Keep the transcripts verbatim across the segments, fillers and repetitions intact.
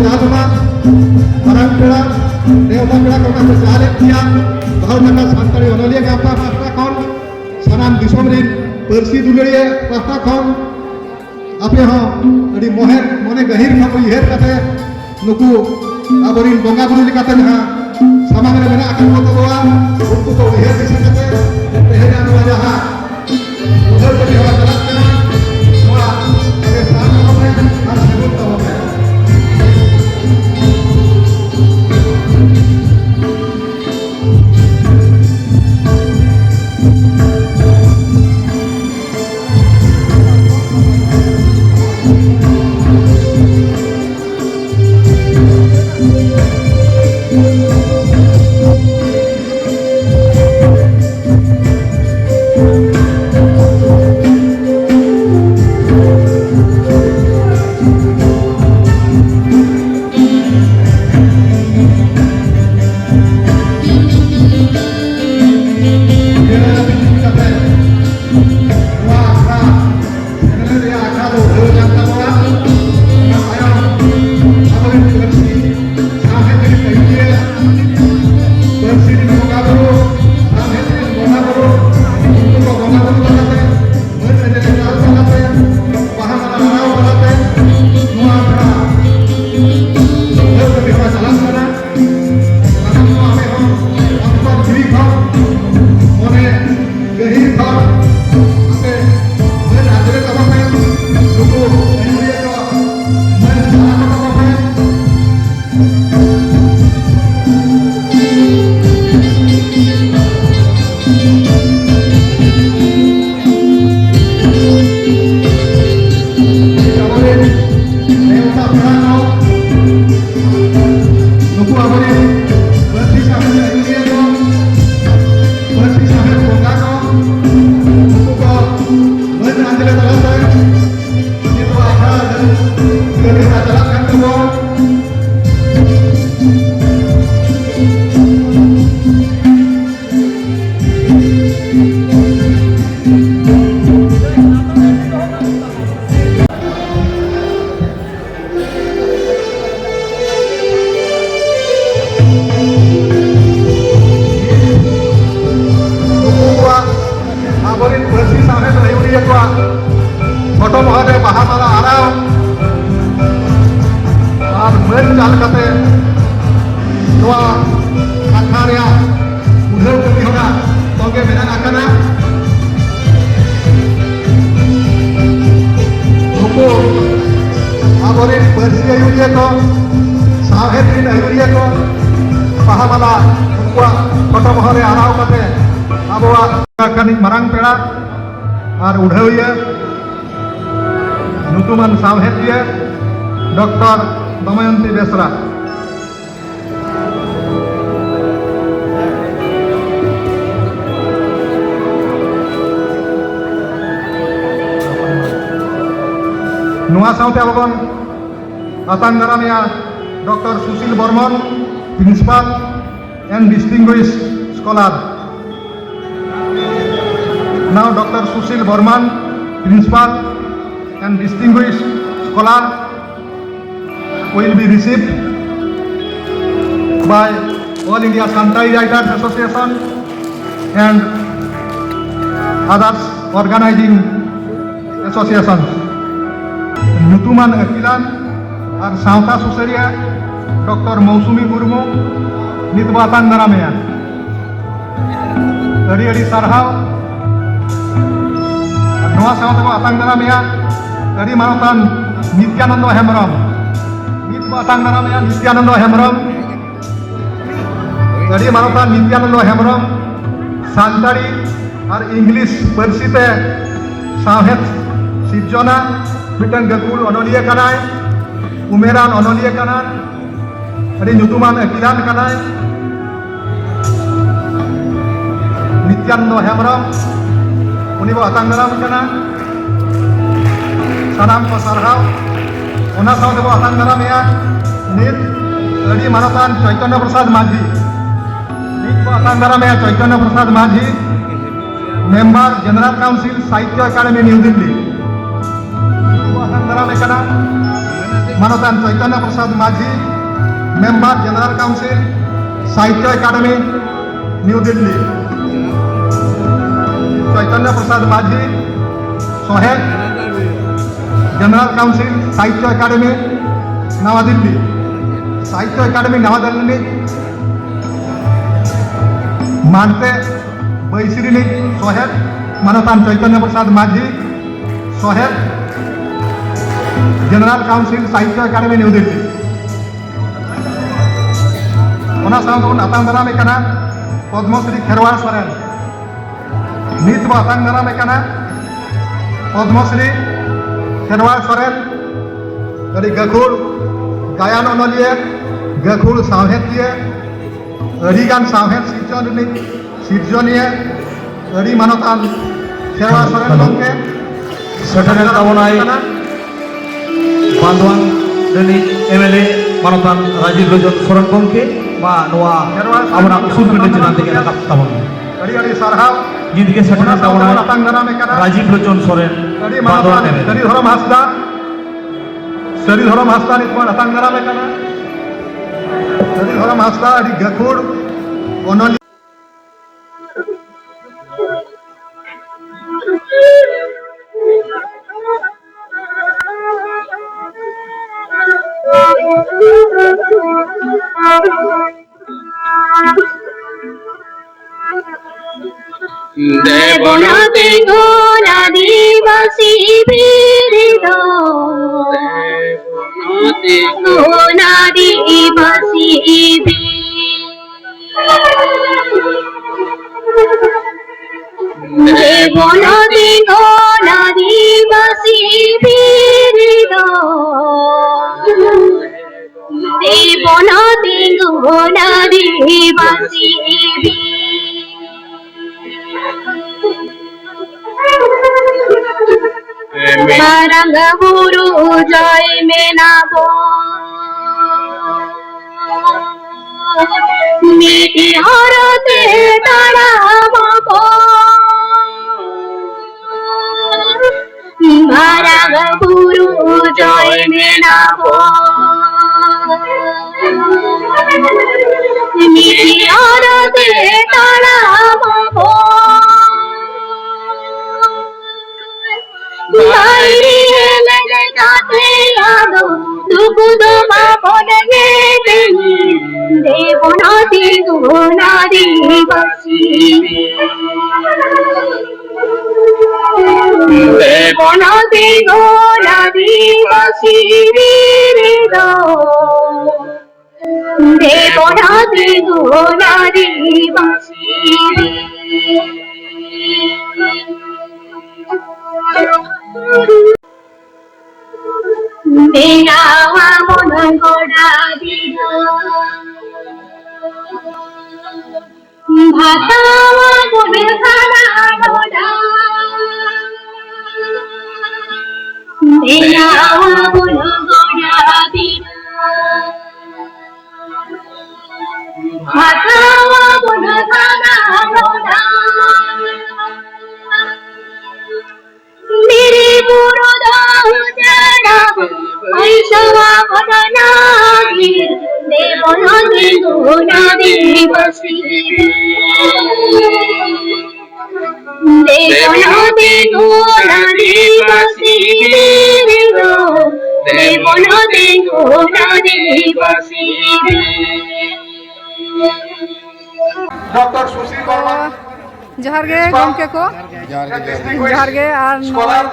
ᱪᱟᱞ ᱨᱮᱱᱟᱜ ᱢᱟᱨᱟᱝ ᱯᱮᱲᱟ, ᱱᱮᱣᱛᱟ ᱯᱮᱲᱟ ᱠᱚ ᱚᱱᱟ ᱠᱚ ᱪᱟᱞᱮᱫ ᱜᱮᱭᱟ᱾ ᱵᱟᱦᱟᱣ ᱰᱟᱠᱟ ᱥᱟᱱᱛᱟᱲᱤ ᱚᱱᱚᱞᱤᱭᱟᱹ ᱜᱟᱶᱛᱟ ᱯᱟᱦᱴᱟ ᱠᱷᱚᱱ, ᱥᱟᱱᱟᱢ ᱫᱤᱥᱚᱢ ᱨᱤᱱ ᱯᱟᱹᱨᱥᱤ ᱫᱩᱞᱟᱹᱲᱤᱭᱟᱹ ᱯᱟᱦᱴᱟ ᱠᱷᱚᱱ ᱟᱯᱮ ᱦᱚᱸ ᱟᱹᱰᱤ ᱢᱚᱦᱮᱨ, ᱢᱚᱱᱮ ᱜᱟᱹᱦᱤᱨ ᱠᱷᱚᱱ ᱩᱭᱦᱟᱹᱨ ᱠᱟᱛᱮ ᱱᱩᱠᱩ ᱟᱵᱚᱨᱤᱱ ᱵᱚᱸᱜᱟ ᱵᱩᱨᱩ ᱞᱮᱠᱟᱛᱮ ᱡᱟᱦᱟᱸ ᱥᱟᱢᱟᱝ ᱨᱮ ᱢᱮᱱᱟᱜ ᱟᱠᱟᱫ ᱠᱚ ᱛᱟᱵᱚᱣᱟ, ᱩᱱᱠᱩ ᱠᱚ ᱩᱭᱦᱟᱹᱨ ᱫᱤᱥᱟᱹ ᱠᱟᱛᱮ ᱛᱮᱦᱮᱧᱟᱜ ᱱᱚᱣᱟ ᱡᱟᱦᱟᱸ ᱩᱭᱦᱟᱹᱨ ᱠᱟᱛᱮ ᱦᱚᱨᱟ ᱪᱟᱞᱟᱜ ᱠᱟᱱᱟ, ᱱᱚᱣᱟ ᱟᱯᱮ ᱥᱟᱱᱟᱢ ᱠᱚ ᱟᱨ ᱥᱟᱹᱜᱩᱱ ᱛᱟᱵᱚᱱ ᱯᱮ᱾ ᱞᱮᱠᱟᱛᱮ ᱱᱚᱣᱟ ᱟᱠᱷᱲᱟ ᱨᱮᱭᱟᱜ ᱩᱰᱷᱟᱹᱣ ᱠᱟᱹᱢᱤ ᱦᱚᱨᱟ ᱛᱚᱸᱜᱮ ᱢᱮᱱᱟᱜ ᱟᱠᱟᱱᱟ᱾ ᱱᱩᱠᱩ ᱟᱵᱚᱨᱮᱱ ᱯᱟᱹᱨᱥᱤ ᱟᱹᱭᱩᱨᱤᱭᱟᱹ ᱠᱚ, ᱥᱟᱶᱦᱮᱫ ᱨᱮᱱ ᱟᱹᱭᱩᱨᱤᱭᱟᱹ ᱠᱚ, ᱵᱟᱦᱟ ᱢᱟᱞᱟ ᱩᱱᱠᱩᱣᱟᱜ ᱦᱚᱴᱚᱜ ᱵᱚᱦᱚᱜ ᱨᱮ ᱟᱨᱟᱣ ᱠᱟᱛᱮ ᱟᱵᱚᱣᱟᱜ ᱠᱟᱹᱱᱤᱡ ᱢᱟᱨᱟᱝ ᱯᱮᱲᱟ ᱟᱨ ᱩᱰᱷᱟᱹᱣᱤᱭᱟᱹ ᱧᱩᱛᱩᱢᱟᱱ ᱥᱟᱶᱦᱮᱫᱤᱭᱟᱹ ᱰᱚᱠᱴᱚᱨ ᱫᱚᱢᱚᱭᱚᱱᱛᱤ ᱵᱮᱥᱨᱟ᱾ ᱱᱚᱣᱟ ᱥᱟᱶᱛᱮ ᱟᱵᱚ ᱵᱚᱱ ᱟᱛᱟᱝ ᱫᱟᱨᱟᱢᱮᱭᱟ doctor Sushil Barman, Principal and Distinguished Scholar. Now, Doctor Sushil Barman, Principal and Distinguished Scholar, will be received by All India Santali Writers Association and others organizing associations. ᱧᱩᱛᱩᱢᱟᱱ ᱟᱹᱠᱤᱞᱟᱱ ᱟᱨ ᱥᱟᱶᱛᱟ ᱥᱩᱥᱟᱹᱨᱤᱭᱟᱹ ᱰᱚᱠᱴᱚᱨ ᱢᱳᱣᱥᱩᱢᱤ ᱢᱩᱨᱢᱩ ᱱᱤᱛ ᱵᱚ ᱟᱛᱟᱝ ᱫᱟᱨᱟᱢᱮᱭᱟ᱾ ᱟᱹᱰᱤ ᱟᱹᱰᱤ ᱥᱟᱨᱦᱟᱣ᱾ ᱱᱚᱣᱟ ᱥᱟᱶᱛᱮ ᱵᱚ ᱟᱛᱟᱝ ᱫᱟᱨᱟᱢᱮᱭᱟ ᱟᱹᱰᱤ ᱢᱟᱱᱚᱛᱟᱱ ᱱᱤᱛᱭᱟᱱᱚᱱᱫᱚ ᱦᱮᱢᱵᱨᱚᱢ᱾ ᱱᱤᱛ ᱵᱚ ᱟᱛᱟᱝ ᱫᱟᱨᱟᱢᱮᱭᱟ ᱱᱤᱛᱭᱟᱱᱚᱱᱫᱚ ᱦᱮᱢᱵᱨᱚᱢ᱾ ᱟᱹᱰᱤ ᱢᱟᱱᱚᱛᱟᱱ ᱱᱤᱛᱭᱟᱱᱚᱱᱫᱚ ᱦᱮᱢᱵᱨᱚᱢ ᱥᱟᱱᱛᱟᱲᱤ ᱟᱨ ᱤᱝᱞᱤᱥ ᱯᱟᱹᱨᱥᱤ ᱛᱮ ᱥᱟᱶᱦᱮᱫ ᱥᱤᱨᱡᱚᱱᱟ ᱢᱤᱫᱴᱟᱝ ᱜᱟᱹᱠᱷᱩᱲ ᱚᱱᱚᱞᱤᱭᱟᱹ ᱠᱟᱱᱟᱭ, ᱩᱢᱮᱨᱟᱱ ᱚᱱᱚᱞᱤᱭᱟᱹ ᱠᱟᱱᱟᱭ, ᱟᱹᱰᱤ ᱧᱩᱛᱩᱢᱟᱱ ᱟᱹᱠᱤᱞᱟᱱ ᱠᱟᱱᱟᱭ᱾ ᱱᱤᱛᱭᱟᱱᱫᱚ ᱦᱮᱢᱵᱨᱚᱢ, ᱩᱱᱤ ᱵᱚ ᱟᱛᱟᱝ ᱫᱟᱨᱟᱢ ᱠᱟᱱᱟ᱾ ᱥᱟᱱᱟᱢ ᱠᱚ ᱥᱟᱨᱦᱟᱣ᱾ ᱚᱱᱟ ᱥᱟᱶᱛᱮ ᱵᱚ ᱟᱛᱟᱝ ᱫᱟᱨᱟᱢᱮᱭᱟ ᱱᱤᱛ ᱟᱹᱰᱤ ᱢᱟᱱᱚᱛᱟᱱ ᱪᱚᱭᱛᱚᱱᱭᱚ ᱯᱨᱚᱥᱟᱫᱽ ᱢᱟᱹᱡᱷᱤ᱾ ᱱᱤᱛ ᱵᱚ ᱟᱛᱟᱝ ᱫᱟᱨᱟᱢᱮᱭᱟ ᱪᱚᱭᱛᱚᱱᱭᱚ ᱯᱨᱚᱥᱟᱫᱽ ᱢᱟᱹᱡᱷᱤ, Member General Council, Sahitya Akademi, New Delhi. ᱱᱤᱛ ᱵᱚ ᱟᱛᱟᱝ ᱫᱟᱨᱟᱢᱮ ᱠᱟᱱᱟ ᱢᱟᱱᱚᱛᱟᱱ ᱪᱚᱭᱛᱚᱱᱭᱚ ᱯᱨᱚᱥᱟᱫᱽ ᱢᱟᱹᱡᱷᱤ, Member General Council, Sahitya Akademi, New Delhi. Chaitanya Prasad Majhi, ᱥᱚᱦᱮᱫ, General Council, ᱥᱟᱦᱤᱛᱭᱚ ᱮᱠᱟᱰᱮᱢᱤ, ᱱᱟᱣᱟ ᱫᱤᱞᱞᱤ᱾ ᱥᱟᱦᱤᱛᱛᱚ ᱮᱠᱟᱰᱮᱢᱤ ᱱᱟᱣᱟ ᱫᱤᱞᱞᱤ ᱨᱤᱱᱤᱡ ᱢᱟᱱᱛᱮ ᱵᱟᱹᱭᱥᱤ ᱨᱤᱱᱤᱡ ᱥᱚᱦᱮᱫ ᱢᱟᱱᱚᱛᱟᱱ ᱪᱚᱭᱛᱚᱱᱭᱚ ᱯᱨᱚᱥᱟᱫᱽ ᱢᱟᱹᱡᱷᱤ, ᱥᱚᱦᱮᱫ general council Sahitya Akademi New Delhi. ᱚᱱᱟ ᱥᱟᱶ ᱛᱮᱵᱚᱱ ᱟᱛᱟᱝ ᱫᱟᱨᱟᱢᱮ ᱠᱟᱱᱟ ᱯᱚᱫᱽᱢᱚᱥᱨᱤ ᱠᱷᱮᱨᱣᱟᱲ ᱥᱚᱨᱮᱱ᱾ ᱱᱤᱛ ᱵᱚ ᱟᱛᱟᱝ ᱫᱟᱨᱟᱢᱮ ᱠᱟᱱᱟ ᱯᱚᱫᱽᱢᱚᱥᱨᱤ ᱠᱷᱮᱨᱣᱟᱲ ᱥᱚᱨᱮᱱ, ᱟᱹᱰᱤ ᱜᱟᱹᱠᱷᱩᱲ ᱜᱟᱭᱟᱱ ᱚᱱᱚᱞᱤᱭᱟᱹ, ᱜᱟᱹᱠᱷᱩᱲ ᱥᱟᱶᱦᱮᱫᱤᱭᱟᱹ, ᱟᱹᱰᱤᱜᱟᱱ ᱥᱟᱶᱦᱮᱫ ᱥᱤᱨᱡᱚᱱ ᱨᱤᱱᱤᱡ ᱥᱤᱨᱡᱚᱱᱤᱭᱟᱹ, ᱟᱹᱰᱤ ᱢᱟᱱᱚᱛᱟᱱ ᱠᱷᱮᱨᱣᱟᱲ ᱥᱚᱨᱮᱱ ᱦᱮᱞᱳ᱾ ᱜᱚᱢᱠᱮ᱾ ᱥᱮᱴᱮᱨᱮᱱ ᱛᱟᱵᱚᱱᱟᱭ ᱠᱟᱱᱟ᱾ ᱵᱟᱸᱫᱣᱟᱱ ᱨᱤᱱᱤᱡ ᱮᱢ ᱮᱞ ᱮ ᱢᱟᱱᱚᱛᱟᱱ ᱨᱟᱡᱤᱵ ᱞᱳᱪᱚᱱ ᱥᱚᱨᱮᱱ ᱜᱚᱢᱠᱮ᱾ ᱢᱟ ᱱᱚᱣᱟ ᱠᱷᱮᱨᱣᱟᱲ ᱥᱚᱨᱮᱱ ᱟᱵᱚᱱᱟᱜ ᱩᱥᱩᱞ ᱯᱤᱸᱰᱟᱹ ᱪᱮᱛᱟᱱ ᱛᱮᱜᱮ ᱨᱟᱠᱟᱵ ᱛᱟᱵᱚᱱ ᱢᱮ᱾ ᱟᱹᱰᱤ ᱟᱹᱰᱤ ᱥᱟᱨᱦᱟᱣ᱾ ᱱᱤᱛ ᱜᱮ ᱥᱮᱴᱮᱨᱮᱱ ᱚᱱᱟ ᱥᱟᱶᱛᱮ ᱛᱟᱵᱚᱱᱟᱭ ᱵᱚᱱ ᱟᱛᱟᱝ ᱫᱟᱨᱟᱢᱮ ᱠᱟᱱᱟ᱾ ᱨᱟᱡᱤᱵ ᱞᱳᱪᱚᱱ ᱥᱚᱨᱮᱱ, ᱟᱹᱰᱤ ᱵᱟᱸᱫᱣᱟᱱ ᱢᱟᱱᱚᱛᱟᱱ ᱮᱢ ᱮᱞ ᱮ᱾ ᱥᱟᱹᱨᱤ ᱫᱷᱚᱨᱚᱢ ᱦᱟᱸᱥᱫᱟ, ᱥᱟᱹᱨᱤ ᱫᱷᱚᱨᱚᱢ ᱦᱟᱸᱥᱫᱟ ᱱᱤᱛ ᱵᱚᱱ ᱟᱛᱟᱝ ᱫᱟᱨᱟᱢᱮ ᱠᱟᱱᱟ᱾ ᱥᱟᱹᱨᱤ ᱫᱷᱚᱨᱚᱢ ᱦᱟᱸᱥᱫᱟ ᱟᱹᱰᱤ ᱜᱟᱹᱠᱷᱩᱲ ᱚᱱᱚᱞᱤᱭᱟᱹ᱾ ᱫᱮᱵᱚᱱ ᱛᱤᱸᱜᱩᱱ ᱟᱹᱫᱤᱵᱟᱹᱥᱤ ᱵᱤᱨ ᱫᱚ᱾ ᱫᱮᱵᱚᱱ ᱛᱤᱸᱜᱩᱱ ᱟᱹᱫᱤᱵᱟᱹᱥᱤ ᱵᱤᱨ᱾ ᱫᱮᱵᱚᱱ ᱛᱤᱸᱜᱩᱱ ᱟᱹᱫᱤᱵᱟᱹᱥᱤ ᱵᱤᱨ ᱫᱚ᱾ ᱫᱮᱵᱚᱱ ᱛᱤᱸᱜᱩᱱ ᱟᱹᱫᱤᱵᱟᱹᱥᱤ ᱵᱤᱨ᱾ ᱢᱟᱨᱟᱝ ᱵᱩᱨᱩ ᱡᱚᱭ ᱢᱮᱱᱟᱵᱚ᱾ ᱢᱤᱫ ᱦᱚᱨ ᱛᱮ ᱛᱟᱲᱟᱢ ᱟᱵᱚ᱾ ᱢᱟᱨᱟᱝ ᱵᱩᱨᱩ ᱡᱚᱭ ᱢᱮᱱᱟᱵᱚ᱾ ᱢᱤᱫ ᱦᱚᱨ ᱛᱮ ᱛᱟᱲᱟᱢ ᱟᱵᱚ᱾ ᱵᱟᱭᱨᱤ ᱞᱮᱠᱟᱛᱮ ᱟᱫᱚ ᱫᱩᱠ ᱫᱚ ᱵᱟᱵᱚᱱ ᱧᱮᱞ᱾ ᱟᱹᱫᱤᱵᱟᱹᱥᱤ ᱵᱤᱨ ᱫᱚ ᱫᱮᱵᱚᱱᱟ ᱛᱤᱸᱜᱩᱱ ᱟᱹᱫᱤᱵᱟᱹᱥᱤ ᱵᱤᱨ᱾ ᱵᱮᱱᱟᱣ ᱟᱵᱚᱱ ᱜᱚᱰᱟ ᱵᱤᱰᱟᱹ᱾ ᱵᱷᱟᱛᱟᱣ ᱟᱵᱚᱱ ᱜᱟᱰᱟ ᱰᱚᱰᱟ᱾ ᱵᱮᱱᱟᱣ ᱟᱵᱚᱱ ᱜᱚᱰᱟ ᱵᱤᱰᱟᱹ᱾ ᱵᱷᱟᱛᱟᱣ ᱟᱵᱚᱱ ᱜᱟᱰᱟ ᱰᱚᱰᱟ᱾ ᱵᱤᱨ ᱵᱩᱨᱩ ᱫᱚ ᱩᱡᱟᱹᱲ ᱟᱵᱚᱱ, ᱯᱟᱹᱭᱥᱟᱹ ᱟᱵᱚᱱ ᱱᱟᱹᱜᱤᱨ, ᱫᱮᱵᱚᱱ ᱛᱤᱸᱜᱩᱱ ᱟᱹᱫᱤᱵᱟᱹᱥᱤ ᱵᱤᱨ᱾ ᱫᱮᱵᱚᱱ ᱛᱤᱸᱜᱩᱱ ᱟᱹᱫᱤᱵᱟᱹᱥᱤ ᱵᱤᱨ ᱫᱚ, ᱫᱮᱵᱚᱱ ᱛᱤᱸᱜᱩᱱ ᱟᱹᱫᱤᱵᱟᱹᱥᱤ ᱵᱤᱨ᱾ ᱰᱚᱠᱴᱚᱨ ᱥᱩᱥᱤᱞ ᱢᱩᱨᱢᱩ᱾ ᱡᱚᱦᱟᱨ ᱜᱮ ᱜᱚᱢᱠᱮ ᱠᱚ᱾ ᱡᱚᱦᱟᱨ ᱜᱮ, ᱡᱚᱦᱟᱨ ᱜᱮ᱾ ᱡᱚᱦᱟᱨ ᱜᱮ᱾ ᱟᱨ ᱱᱚᱜᱼᱚᱭ,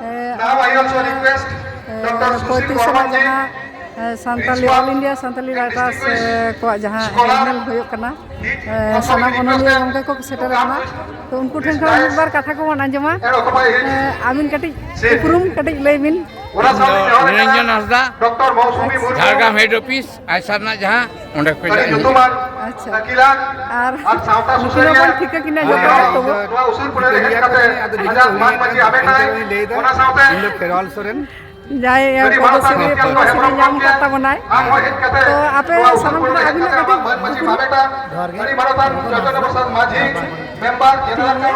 ᱮ, ᱮ, ᱯᱚᱸᱭᱛᱨᱤᱥ ᱨᱮᱱᱟᱜ ᱡᱟᱦᱟᱸ, ᱮ, Santali, All India Santali Writers, ᱮ, ᱠᱚᱣᱟᱜ ᱡᱟᱦᱟᱸ ᱦᱮᱞᱢᱮᱞ ᱦᱩᱭᱩᱜ ᱠᱟᱱᱟ, ᱮ, ᱥᱟᱱᱟᱢ ᱚᱱᱚᱞᱤᱭᱟᱹ ᱜᱚᱢᱠᱮ ᱠᱚ ᱥᱮᱴᱮᱨ ᱟᱠᱟᱱᱟ᱾ ᱛᱚ, ᱩᱱᱠᱩ ᱴᱷᱮᱱ ᱠᱷᱚᱱ ᱢᱤᱫ ᱵᱟᱨ ᱠᱟᱛᱷᱟ ᱠᱚᱵᱚᱱ ᱟᱸᱡᱚᱢᱟ᱾ ᱮ, ᱟᱹᱵᱤᱱ ᱠᱟᱹᱴᱤᱡ ᱩᱯᱨᱩᱢ ᱠᱟᱹᱴᱤᱡ ᱞᱟᱹᱭ ᱵᱤᱱ᱾ ᱤᱧ ᱫᱚ ᱱᱤᱨᱚᱧᱡᱚᱱ ᱦᱟᱸᱥᱫᱟ, ᱡᱷᱟᱲᱜᱨᱟᱢ head office ᱟᱭᱥᱟ ᱨᱮᱱᱟᱜ ᱡᱟᱦᱟᱸ, ᱚᱸᱰᱮ ᱠᱷᱚᱱ ᱞᱮ ᱟᱹᱜᱩᱭᱟ᱾ ᱟᱪᱪᱷᱟ᱾ ᱟᱨ ᱱᱩᱠᱤᱱ ᱦᱚᱸᱵᱚᱱ ᱴᱷᱤᱠᱟᱹ ᱠᱤᱱᱟ ᱡᱚᱛᱚ ᱦᱚᱲ ᱛᱚᱵᱩ᱾ ᱤᱧ ᱫᱚ ᱠᱷᱮᱨᱣᱟᱞ ᱥᱚᱨᱮᱱ᱾ ᱡᱟᱦᱟᱸᱭ, ᱮ, ᱯᱚᱫᱽᱢᱚᱥᱨᱤ, ᱯᱚᱫᱽᱢᱚᱥᱨᱤ ᱧᱟᱢ ᱟᱠᱟᱫ ᱛᱟᱵᱚᱱᱟᱭ᱾ ᱛᱚ, ᱟᱯᱮ ᱥᱟᱱᱟᱢ ᱠᱚᱫᱚ ᱟᱹᱵᱤᱱᱟᱜ ᱠᱟᱹᱴᱤᱡ ᱩᱯᱨᱩᱢ? ᱡᱚᱦᱟᱨ ᱜᱮ᱾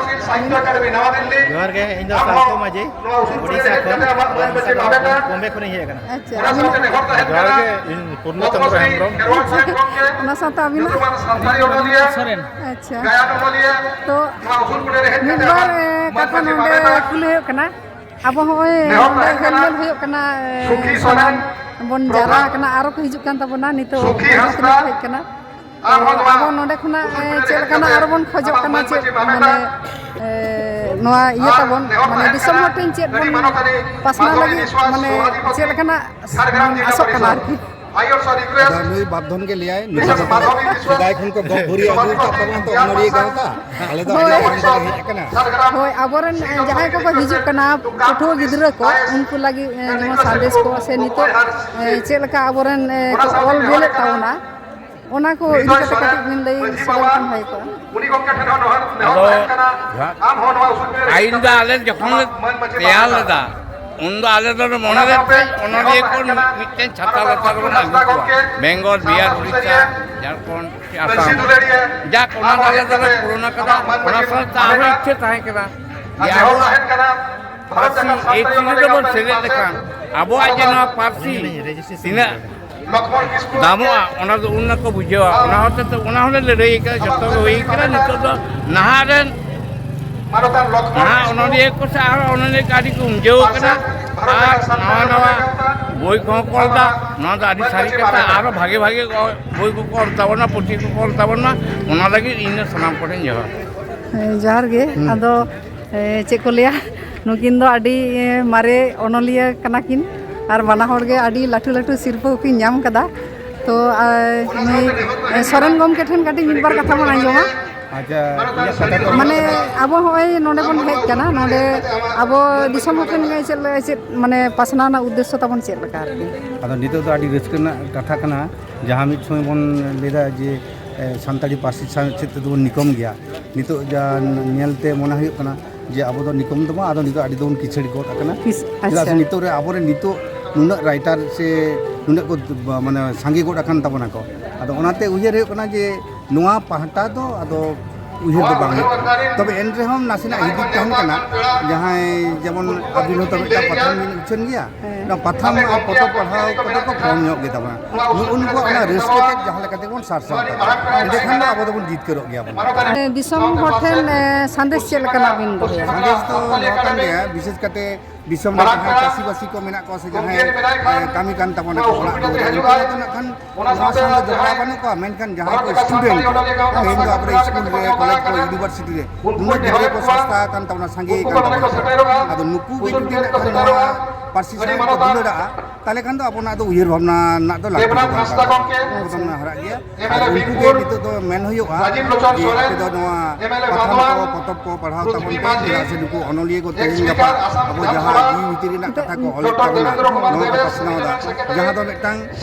ᱟᱪᱪᱷᱟ᱾ ᱡᱚᱦᱟᱨ ᱜᱮ, ᱤᱧ ᱫᱚ ᱥᱟᱞᱠᱷᱚ ᱢᱟᱹᱡᱷᱤ, ᱳᱰᱤᱥᱟ ᱠᱷᱚᱱ, ᱵᱚᱢᱵᱮ ᱠᱷᱚᱱᱤᱧ ᱦᱮᱡ ᱟᱠᱟᱱᱟ᱾ ᱟᱪᱪᱷᱟ, ᱟᱹᱵᱤᱱᱟᱜ? ᱡᱚᱦᱟᱨ ᱜᱮ, ᱤᱧ ᱯᱩᱨᱱᱚ ᱪᱚᱱᱫᱨᱚ ᱦᱮᱢᱵᱨᱚᱢ᱾ ᱚᱱᱟ ᱥᱟᱶᱛᱮ ᱟᱹᱵᱤᱱᱟᱜ? ᱥᱚᱨᱮᱱ᱾ ᱟᱪᱪᱷᱟ᱾ ᱛᱚ, ᱢᱤᱫ ᱵᱟᱨ, ᱮ, ᱠᱟᱛᱷᱟ ᱱᱚᱰᱮ ᱠᱩᱞᱤ ᱦᱩᱭᱩᱜ ᱠᱟᱱᱟ, ᱟᱵᱚ ᱦᱚᱸᱜᱼᱚᱭ ᱱᱚᱰᱮ ᱦᱮᱞᱢᱮᱞ ᱦᱩᱭᱩᱜ ᱠᱟᱱᱟ, ᱮ, ᱥᱟᱱᱟᱢ ᱵᱚᱱ ᱡᱟᱣᱨᱟ ᱟᱠᱟᱱᱟ, ᱟᱨᱚ ᱠᱚ ᱦᱤᱡᱩᱜ ᱠᱟᱱ ᱛᱟᱵᱚᱱᱟ, ᱱᱤᱛᱚᱜ ᱡᱟᱦᱟᱸ ᱛᱤᱱᱟᱹᱜ ᱠᱚ ᱦᱮᱡ ᱠᱟᱱᱟ᱾ ᱛᱚ, ᱟᱵᱚ ᱱᱚᱰᱮ ᱠᱷᱚᱱᱟᱜ, ᱮ, ᱪᱮᱫ ᱞᱮᱠᱟᱱᱟᱜ ᱟᱨᱚ ᱵᱚᱱ ᱠᱷᱚᱡᱚᱜ ᱠᱟᱱᱟ, ᱪᱮᱫ ᱢᱟᱱᱮ, ᱮ, ᱱᱚᱣᱟ ᱤᱭᱟᱹ ᱛᱟᱵᱚᱱ, ᱢᱟᱱᱮ ᱫᱤᱥᱚᱢ ᱦᱚᱲ ᱴᱷᱮᱱ ᱪᱮᱫ ᱵᱚᱱ ᱯᱟᱥᱱᱟᱣ ᱞᱟᱹᱜᱤᱫ, ᱢᱟᱱᱮ ᱪᱮᱫ ᱞᱮᱠᱟᱱᱟᱜ ᱟᱥᱚᱜ ᱠᱟᱱᱟ ᱟᱨᱠᱤ᱾ ᱟᱫᱚ ᱱᱩᱭ ᱵᱟᱨ ᱫᱷᱚᱱ ᱜᱮ ᱞᱟᱹᱭᱟᱭ, ᱱᱤᱡᱮ ᱫᱚ ᱥᱮᱫᱟᱭ ᱠᱷᱚᱱ ᱠᱚ ᱜᱚᱜ ᱵᱷᱩᱨᱤ ᱟᱹᱜᱩ ᱟᱠᱟᱫ ᱛᱟᱵᱚᱱᱟ ᱛᱚ, ᱚᱱᱚᱞᱤᱭᱟᱹ ᱜᱟᱶᱛᱟ᱾ ᱟᱞᱮ ᱫᱚ ᱦᱳᱭ᱾ ᱟᱹᱰᱤ ᱟᱭᱢᱟ ᱞᱮ ᱦᱮᱡ ᱟᱠᱟᱱᱟ᱾ ᱦᱳᱭ, ᱟᱵᱚᱨᱮᱱ, ᱮ, ᱡᱟᱦᱟᱸᱭ ᱠᱚᱠᱚ ᱦᱤᱡᱩᱜ ᱠᱟᱱᱟ, ᱯᱟᱹᱴᱷᱩᱣᱟᱹ ᱜᱤᱫᱽᱨᱟᱹ ᱠᱚ, ᱩᱱᱠᱩ ᱞᱟᱹᱜᱤᱫ, ᱮ, ᱡᱮᱢᱚᱱ ᱥᱟᱸᱫᱮᱥ ᱠᱚ ᱥᱮ ᱱᱤᱛᱚᱜ, ᱮ, ᱪᱮᱫ ᱞᱮᱠᱟ ᱟᱵᱚᱨᱮᱱ, ᱮ, ᱠᱚ ᱚᱞ ᱵᱮᱞᱮᱫ ᱛᱟᱵᱚᱱᱟ, ᱚᱱᱟ ᱠᱚ ᱤᱫᱤ ᱠᱟᱛᱮ ᱠᱟᱹᱴᱤᱡ ᱵᱤᱱ ᱞᱟᱹᱭ ᱥᱚᱫᱚᱨ ᱞᱮᱠᱷᱟᱱ ᱵᱷᱟᱜᱮ ᱠᱚᱜᱼᱟ᱾ ᱟᱫᱚ ᱡᱚᱦᱟᱨ, ᱟᱹᱭᱤᱱ ᱫᱚ ᱟᱞᱮ ᱡᱚᱠᱷᱚᱱ ᱞᱮ ᱛᱮᱭᱟᱨ ᱞᱮᱫᱟ, ᱩᱱ ᱫᱚ ᱟᱞᱮ ᱫᱚᱞᱮ ᱢᱚᱱᱮ ᱞᱮᱫ ᱛᱟᱦᱮᱸᱫ ᱚᱱᱚᱞᱤᱭᱟᱹ ᱠᱚ ᱢᱤᱫᱴᱮᱱ ᱪᱷᱟᱛᱟ ᱞᱟᱛᱟᱨ ᱨᱮᱵᱚᱱ ᱟᱹᱜᱩ ᱠᱚᱣᱟ᱾ ᱵᱮᱝᱜᱚᱞ, ᱵᱤᱦᱟᱨ, ᱩᱲᱤᱥᱥᱟ, ᱡᱷᱟᱲᱠᱷᱚᱸᱰ, ᱟᱥᱟᱢ, ᱡᱟᱠ, ᱚᱱᱟ ᱫᱚ ᱟᱞᱮ ᱫᱚᱞᱮ ᱯᱩᱨᱚᱱ ᱟᱠᱟᱫᱟ᱾ ᱚᱱᱟ ᱥᱟᱶᱛᱮ ᱟᱨᱦᱚᱸ ᱤᱪᱪᱷᱟᱹ ᱛᱟᱦᱮᱸ ᱠᱟᱱᱟ ᱡᱮ ᱟᱵᱚᱣᱟᱜ ᱯᱟᱹᱨᱥᱤ ᱮᱭ ᱛᱷᱨᱤ ᱨᱮᱵᱚᱱ ᱥᱮᱞᱮᱫ ᱞᱮᱠᱷᱟᱱ ᱟᱵᱚᱣᱟᱜ ᱡᱮ ᱱᱚᱣᱟ ᱯᱟᱹᱨᱥᱤ ᱛᱤᱱᱟᱹᱜ ᱫᱟᱢᱚᱜᱼᱟ, ᱚᱱᱟ ᱫᱚ ᱩᱱ ᱠᱚ ᱵᱩᱡᱷᱟᱹᱣᱟ᱾ ᱚᱱᱟ ᱦᱚᱛᱮ ᱛᱮ ᱚᱱᱟ ᱦᱚᱸᱞᱮ ᱞᱟᱹᱲᱦᱟᱹᱭ ᱠᱟᱫᱟ, ᱡᱚᱛᱚ ᱜᱮ ᱦᱩᱭ ᱠᱟᱱᱟ᱾ ᱱᱤᱛᱚᱜ ᱫᱚ ᱱᱟᱦᱟᱜ ᱨᱮᱱ, ᱱᱟᱦᱟᱜ ᱚᱱᱚᱞᱤᱭᱟᱹ ᱠᱚ ᱥᱮ ᱟᱨ ᱚᱱᱚᱞᱤᱭᱟᱹ ᱠᱚ ᱟᱹᱰᱤ ᱠᱚ ᱩᱢᱡᱟᱹᱣ ᱠᱟᱱᱟ᱾ ᱟᱨ ᱱᱟᱣᱟ ᱱᱟᱣᱟ ᱵᱳᱭ ᱠᱚᱦᱚᱸ ᱠᱚ ᱚᱞ ᱮᱫᱟ᱾ ᱱᱚᱣᱟ ᱫᱚ ᱟᱹᱰᱤ ᱥᱟᱹᱨᱤ ᱠᱟᱛᱷᱟ, ᱟᱨᱚ ᱵᱷᱟᱜᱮ ᱵᱷᱟᱜᱮ ᱵᱳᱭ ᱠᱚᱠᱚ ᱚᱞ ᱛᱟᱵᱚᱱᱟ, ᱯᱩᱛᱷᱤ ᱠᱚᱠᱚ ᱚᱞ ᱛᱟᱵᱚᱱ ᱢᱟ, ᱚᱱᱟ ᱞᱟᱹᱜᱤᱫ ᱤᱧ ᱫᱚ ᱥᱟᱱᱟᱢ ᱠᱚᱴᱷᱮᱱ ᱡᱚᱦᱟᱨ᱾ ᱦᱮᱸ, ᱡᱚᱦᱟᱨ ᱜᱮ᱾ ᱦᱩᱸ᱾ ᱟᱫᱚ, ᱮ, ᱪᱮᱫ ᱠᱚ ᱞᱟᱹᱭᱟ, ᱱᱩᱠᱤᱱ ᱫᱚ ᱟᱹᱰᱤ, ᱮ, ᱢᱟᱨᱮ ᱚᱱᱚᱞᱤᱭᱟᱹ ᱠᱟᱱᱟ ᱠᱤᱱ, ᱟᱨ ᱵᱟᱱᱟ ᱦᱚᱲ ᱜᱮ ᱟᱹᱰᱤ ᱞᱟᱹᱴᱩ ᱞᱟᱹᱴᱩ ᱥᱤᱨᱯᱟᱹ ᱠᱚᱠᱤᱱ ᱧᱟᱢ ᱠᱟᱫᱟ᱾ ᱛᱚ, ᱟᱨ ᱱᱩᱭ, ᱮ, ᱥᱚᱨᱮᱱ ᱜᱚᱢᱠᱮ ᱴᱷᱮᱱ ᱠᱟᱹᱴᱤᱡ ᱢᱤᱫ ᱵᱟᱨ ᱠᱟᱛᱷᱟ ᱵᱚᱱ ᱟᱸᱡᱚᱢᱟ᱾ ᱟᱪᱪᱷᱟ, ᱤᱧᱟᱹᱜ ᱠᱟᱛᱷᱟ ᱫᱚ ᱢᱟᱱᱮ, ᱟᱵᱚ ᱦᱚᱸᱜᱼᱚᱭ ᱱᱚᱰᱮ ᱵᱚᱱ ᱦᱮᱡ ᱠᱟᱱᱟ, ᱱᱚᱰᱮ ᱟᱵᱚ ᱫᱤᱥᱚᱢ ᱦᱚᱲ ᱴᱷᱮᱱ ᱜᱮ ᱪᱮᱫ ᱞᱮ-, ᱪᱮᱫ, ᱢᱟᱱᱮ, ᱯᱟᱥᱱᱟᱣ ᱨᱮᱱᱟᱜ ᱩᱫᱽᱫᱮᱥᱥᱚ ᱛᱟᱵᱚᱱ ᱪᱮᱫ ᱞᱮᱠᱟ ᱟᱨᱠᱤ? ᱟᱫᱚ ᱱᱤᱛᱚᱜ ᱫᱚ ᱟᱹᱰᱤ ᱨᱟᱹᱥᱠᱟᱹ ᱨᱮᱱᱟᱜ ᱠᱟᱛᱷᱟ ᱠᱟᱱᱟ, ᱡᱟᱦᱟᱸ ᱢᱤᱫ ᱥᱚᱢᱚᱭ ᱵᱚᱱ ᱞᱟᱹᱭᱫᱟ ᱡᱮ, ᱮ, ᱥᱟᱱᱛᱟᱲᱤ ᱯᱟᱹᱨᱥᱤ ᱥᱟᱶ ᱪᱮᱫ ᱛᱮᱫᱚ ᱵᱚᱱ ᱱᱤᱠᱚᱢ ᱜᱮᱭᱟ᱾ ᱱᱤᱛᱚᱜ ᱡᱟ ᱧᱮᱞᱛᱮ ᱢᱚᱱᱮ ᱦᱩᱭᱩᱜ ᱠᱟᱱᱟ ᱡᱮ ᱟᱵᱚ ᱫᱚ ᱱᱤᱠᱚᱢ ᱫᱚ ᱵᱟᱝ, ᱟᱫᱚ ᱱᱤᱛᱚᱜ ᱟᱹᱰᱤ ᱫᱚᱵᱚᱱ ᱠᱤᱥᱟᱹᱲ ᱜᱚᱫ ᱟᱠᱟᱱᱟ᱾ ᱠᱤᱥ-, ᱪᱮᱫᱟᱜ ᱥᱮ ᱟᱪᱪᱷᱟ᱾ ᱱᱤᱛᱚᱜ ᱨᱮ ᱟᱵᱚᱨᱮᱱ ᱱᱤᱛᱚᱜ ᱱᱩᱱᱟᱹᱜ writer ᱥᱮ ᱱᱩᱱᱟᱹᱜ ᱠᱚ, ᱢᱟᱱᱮ, ᱥᱟᱸᱜᱮ ᱜᱚᱫ ᱟᱠᱟᱱ ᱛᱟᱵᱚᱱᱟ ᱠᱚ᱾ ᱟᱫᱚ ᱚᱱᱟᱛᱮ ᱩᱭᱦᱟᱹᱨ ᱦᱩᱭᱩᱜ ᱠᱟᱱᱟ ᱡᱮ ᱱᱚᱣᱟ ᱯᱟᱦᱴᱟ ᱫᱚ ᱟᱫᱚ ᱩᱭᱦᱟᱹᱨ ᱫᱚ ᱵᱟᱝ ᱦᱩᱭᱩᱜ ᱠᱟᱱᱟ᱾ ᱛᱚᱵᱮ ᱮᱱ ᱨᱮᱦᱚᱸ ᱱᱟᱥᱮᱱᱟᱜ ᱦᱤᱫᱤᱡ ᱛᱟᱦᱮᱱ ᱠᱟᱱᱟ, ᱡᱟᱦᱟᱸᱭ ᱡᱮᱢᱚᱱ ᱟᱹᱵᱤᱱ ᱦᱚᱸᱛᱚ ᱢᱤᱫᱴᱟᱝ ᱯᱟᱛᱷᱟᱢ ᱵᱤᱱ ᱩᱪᱷᱟᱹᱱ ᱜᱮᱭᱟ, ᱦᱮᱸ᱾ ᱱᱚᱣᱟ ᱯᱟᱛᱷᱟᱢ ᱟᱨ ᱯᱚᱛᱚᱵ ᱯᱟᱲᱦᱟᱣ ᱠᱚᱫᱚ ᱠᱚ ᱠᱚᱢ ᱧᱚᱜ ᱜᱮ ᱛᱟᱵᱚᱱᱟ᱾ ᱱᱩᱜᱼᱩ ᱱᱩᱠᱩᱣᱟᱜ ᱚᱱᱟ ᱨᱟᱹᱥᱠᱟᱹ ᱛᱮᱫ ᱡᱟᱦᱟᱸ ᱞᱮᱠᱟ ᱛᱮᱵᱚᱱ ᱥᱟᱨᱥᱟᱣ ᱫᱟᱲᱮᱭᱟᱜᱼᱟ, ᱮᱸᱰᱮᱠᱷᱟᱱ ᱫᱚ ᱟᱵᱚ ᱫᱚᱵᱚᱱ ᱡᱤᱛᱠᱟᱹᱨᱚᱜ ᱜᱮᱭᱟ ᱵᱚᱱ᱾ ᱫᱤᱥᱚᱢ ᱦᱚᱲ ᱴᱷᱮᱱ, ᱮ, ᱥᱟᱸᱫᱮᱥ ᱪᱮᱫ ᱞᱮᱠᱟᱱᱟᱜ ᱵᱤᱱ ᱫᱚᱦᱚᱭᱟ? ᱥᱟᱸᱫᱮᱥ ᱫᱚ ᱱᱚᱣᱟ ᱠᱟᱱ ᱜᱮᱭᱟ, ᱵᱤᱥᱮᱥ ᱠᱟᱛᱮ ᱫᱤᱥᱚᱢ ᱨᱮ ᱡᱟᱦᱟᱸᱭ ᱪᱟᱹᱥᱤᱵᱟᱹᱥᱤ ᱠᱚ ᱢᱮᱱᱟᱜ ᱠᱚᱣᱟ ᱥᱮ ᱡᱟᱦᱟᱸᱭ ᱮ, ᱠᱟᱹᱢᱤ ᱠᱟᱱ ᱛᱟᱵᱚᱱᱟ ᱠᱚ ᱚᱲᱟᱜ ᱫᱩᱣᱟᱹᱨ ᱨᱮ, ᱩᱱᱠᱩ ᱢᱟᱛᱚ ᱱᱟᱜ ᱠᱷᱟᱱ ᱱᱚᱣᱟ ᱥᱟᱶ ᱫᱚ ᱡᱚᱯᱲᱟᱣ ᱵᱟᱹᱱᱩᱜ ᱠᱚᱣᱟ, ᱢᱮᱱᱠᱷᱟᱱ ᱡᱟᱦᱟᱸᱭ ᱠᱚ ᱥᱴᱩᱰᱮᱱᱴ ᱛᱮᱦᱮᱧ ᱫᱚ ᱟᱵᱚᱨᱮᱱ ᱥᱠᱩᱞ ᱨᱮ, ᱠᱚᱞᱮᱡᱽ ᱠᱚ, ᱤᱭᱩᱱᱤᱵᱷᱟᱨᱥᱤᱴᱤ ᱨᱮ ᱩᱱᱟᱹᱜ ᱜᱤᱫᱽᱨᱟᱹ ᱠᱚ ᱥᱚᱥᱛᱟ ᱟᱠᱟᱱ ᱛᱟᱵᱚᱱᱟ, ᱥᱟᱸᱜᱮ ᱟᱠᱟᱱ ᱛᱟᱵᱚᱱᱟ, ᱟᱫᱚ ᱱᱩᱠᱩ ᱜᱮ ᱡᱩᱫᱤ ᱱᱟᱜ ᱠᱷᱟᱱ ᱱᱚᱣᱟ ᱯᱟᱹᱨᱥᱤ ᱥᱟᱶ ᱠᱚ ᱫᱩᱞᱟᱹᱲᱟᱜᱼᱟ, ᱛᱟᱦᱚᱞᱮ ᱠᱷᱟᱱ ᱫᱚ ᱟᱵᱚᱱᱟᱜ ᱫᱚ ᱩᱭᱦᱟᱹᱨ ᱵᱷᱟᱵᱽᱱᱟ ᱨᱮᱱᱟᱜ ᱫᱚ ᱞᱟᱹᱠᱛᱤ ᱫᱚ ᱵᱟᱝ ᱠᱟᱱᱟ, ᱟᱵᱚ ᱫᱚ ᱦᱟᱨᱟᱜ ᱜᱮᱭᱟ᱾ ᱟᱨ ᱩᱱᱠᱩ ᱜᱮ ᱱᱤᱛᱚᱜ ᱫᱚ ᱢᱮᱱ ᱦᱩᱭᱩᱜᱼᱟ ᱡᱮ ᱟᱯᱮ ᱫᱚ ᱱᱚᱣᱟ ᱯᱟᱛᱷᱟᱢ ᱠᱚ, ᱯᱚᱛᱚᱵ ᱠᱚ ᱯᱟᱲᱦᱟᱣ ᱛᱟᱵᱚᱱ ᱯᱮ, ᱪᱮᱫᱟᱜ ᱥᱮ ᱱᱩᱠᱩ ᱚᱱᱚᱞᱤᱭᱟᱹ ᱠᱚ ᱛᱮᱦᱮᱧ ᱜᱟᱯᱟ ᱟᱵᱚ ᱡᱟᱦᱟᱸ ᱡᱤᱣᱤ ᱵᱷᱤᱛᱤᱨ ᱨᱮᱱᱟᱜ ᱠᱟᱛᱷᱟ ᱠᱚ ᱚᱞᱮᱫ ᱛᱟᱵᱚᱱᱟ, ᱱᱚᱣᱟ ᱠᱚ ᱯᱟᱥᱱᱟᱣ ᱮᱫᱟ, ᱡᱟᱦᱟᱸ ᱫᱚ ᱢᱤᱫᱴᱟᱝ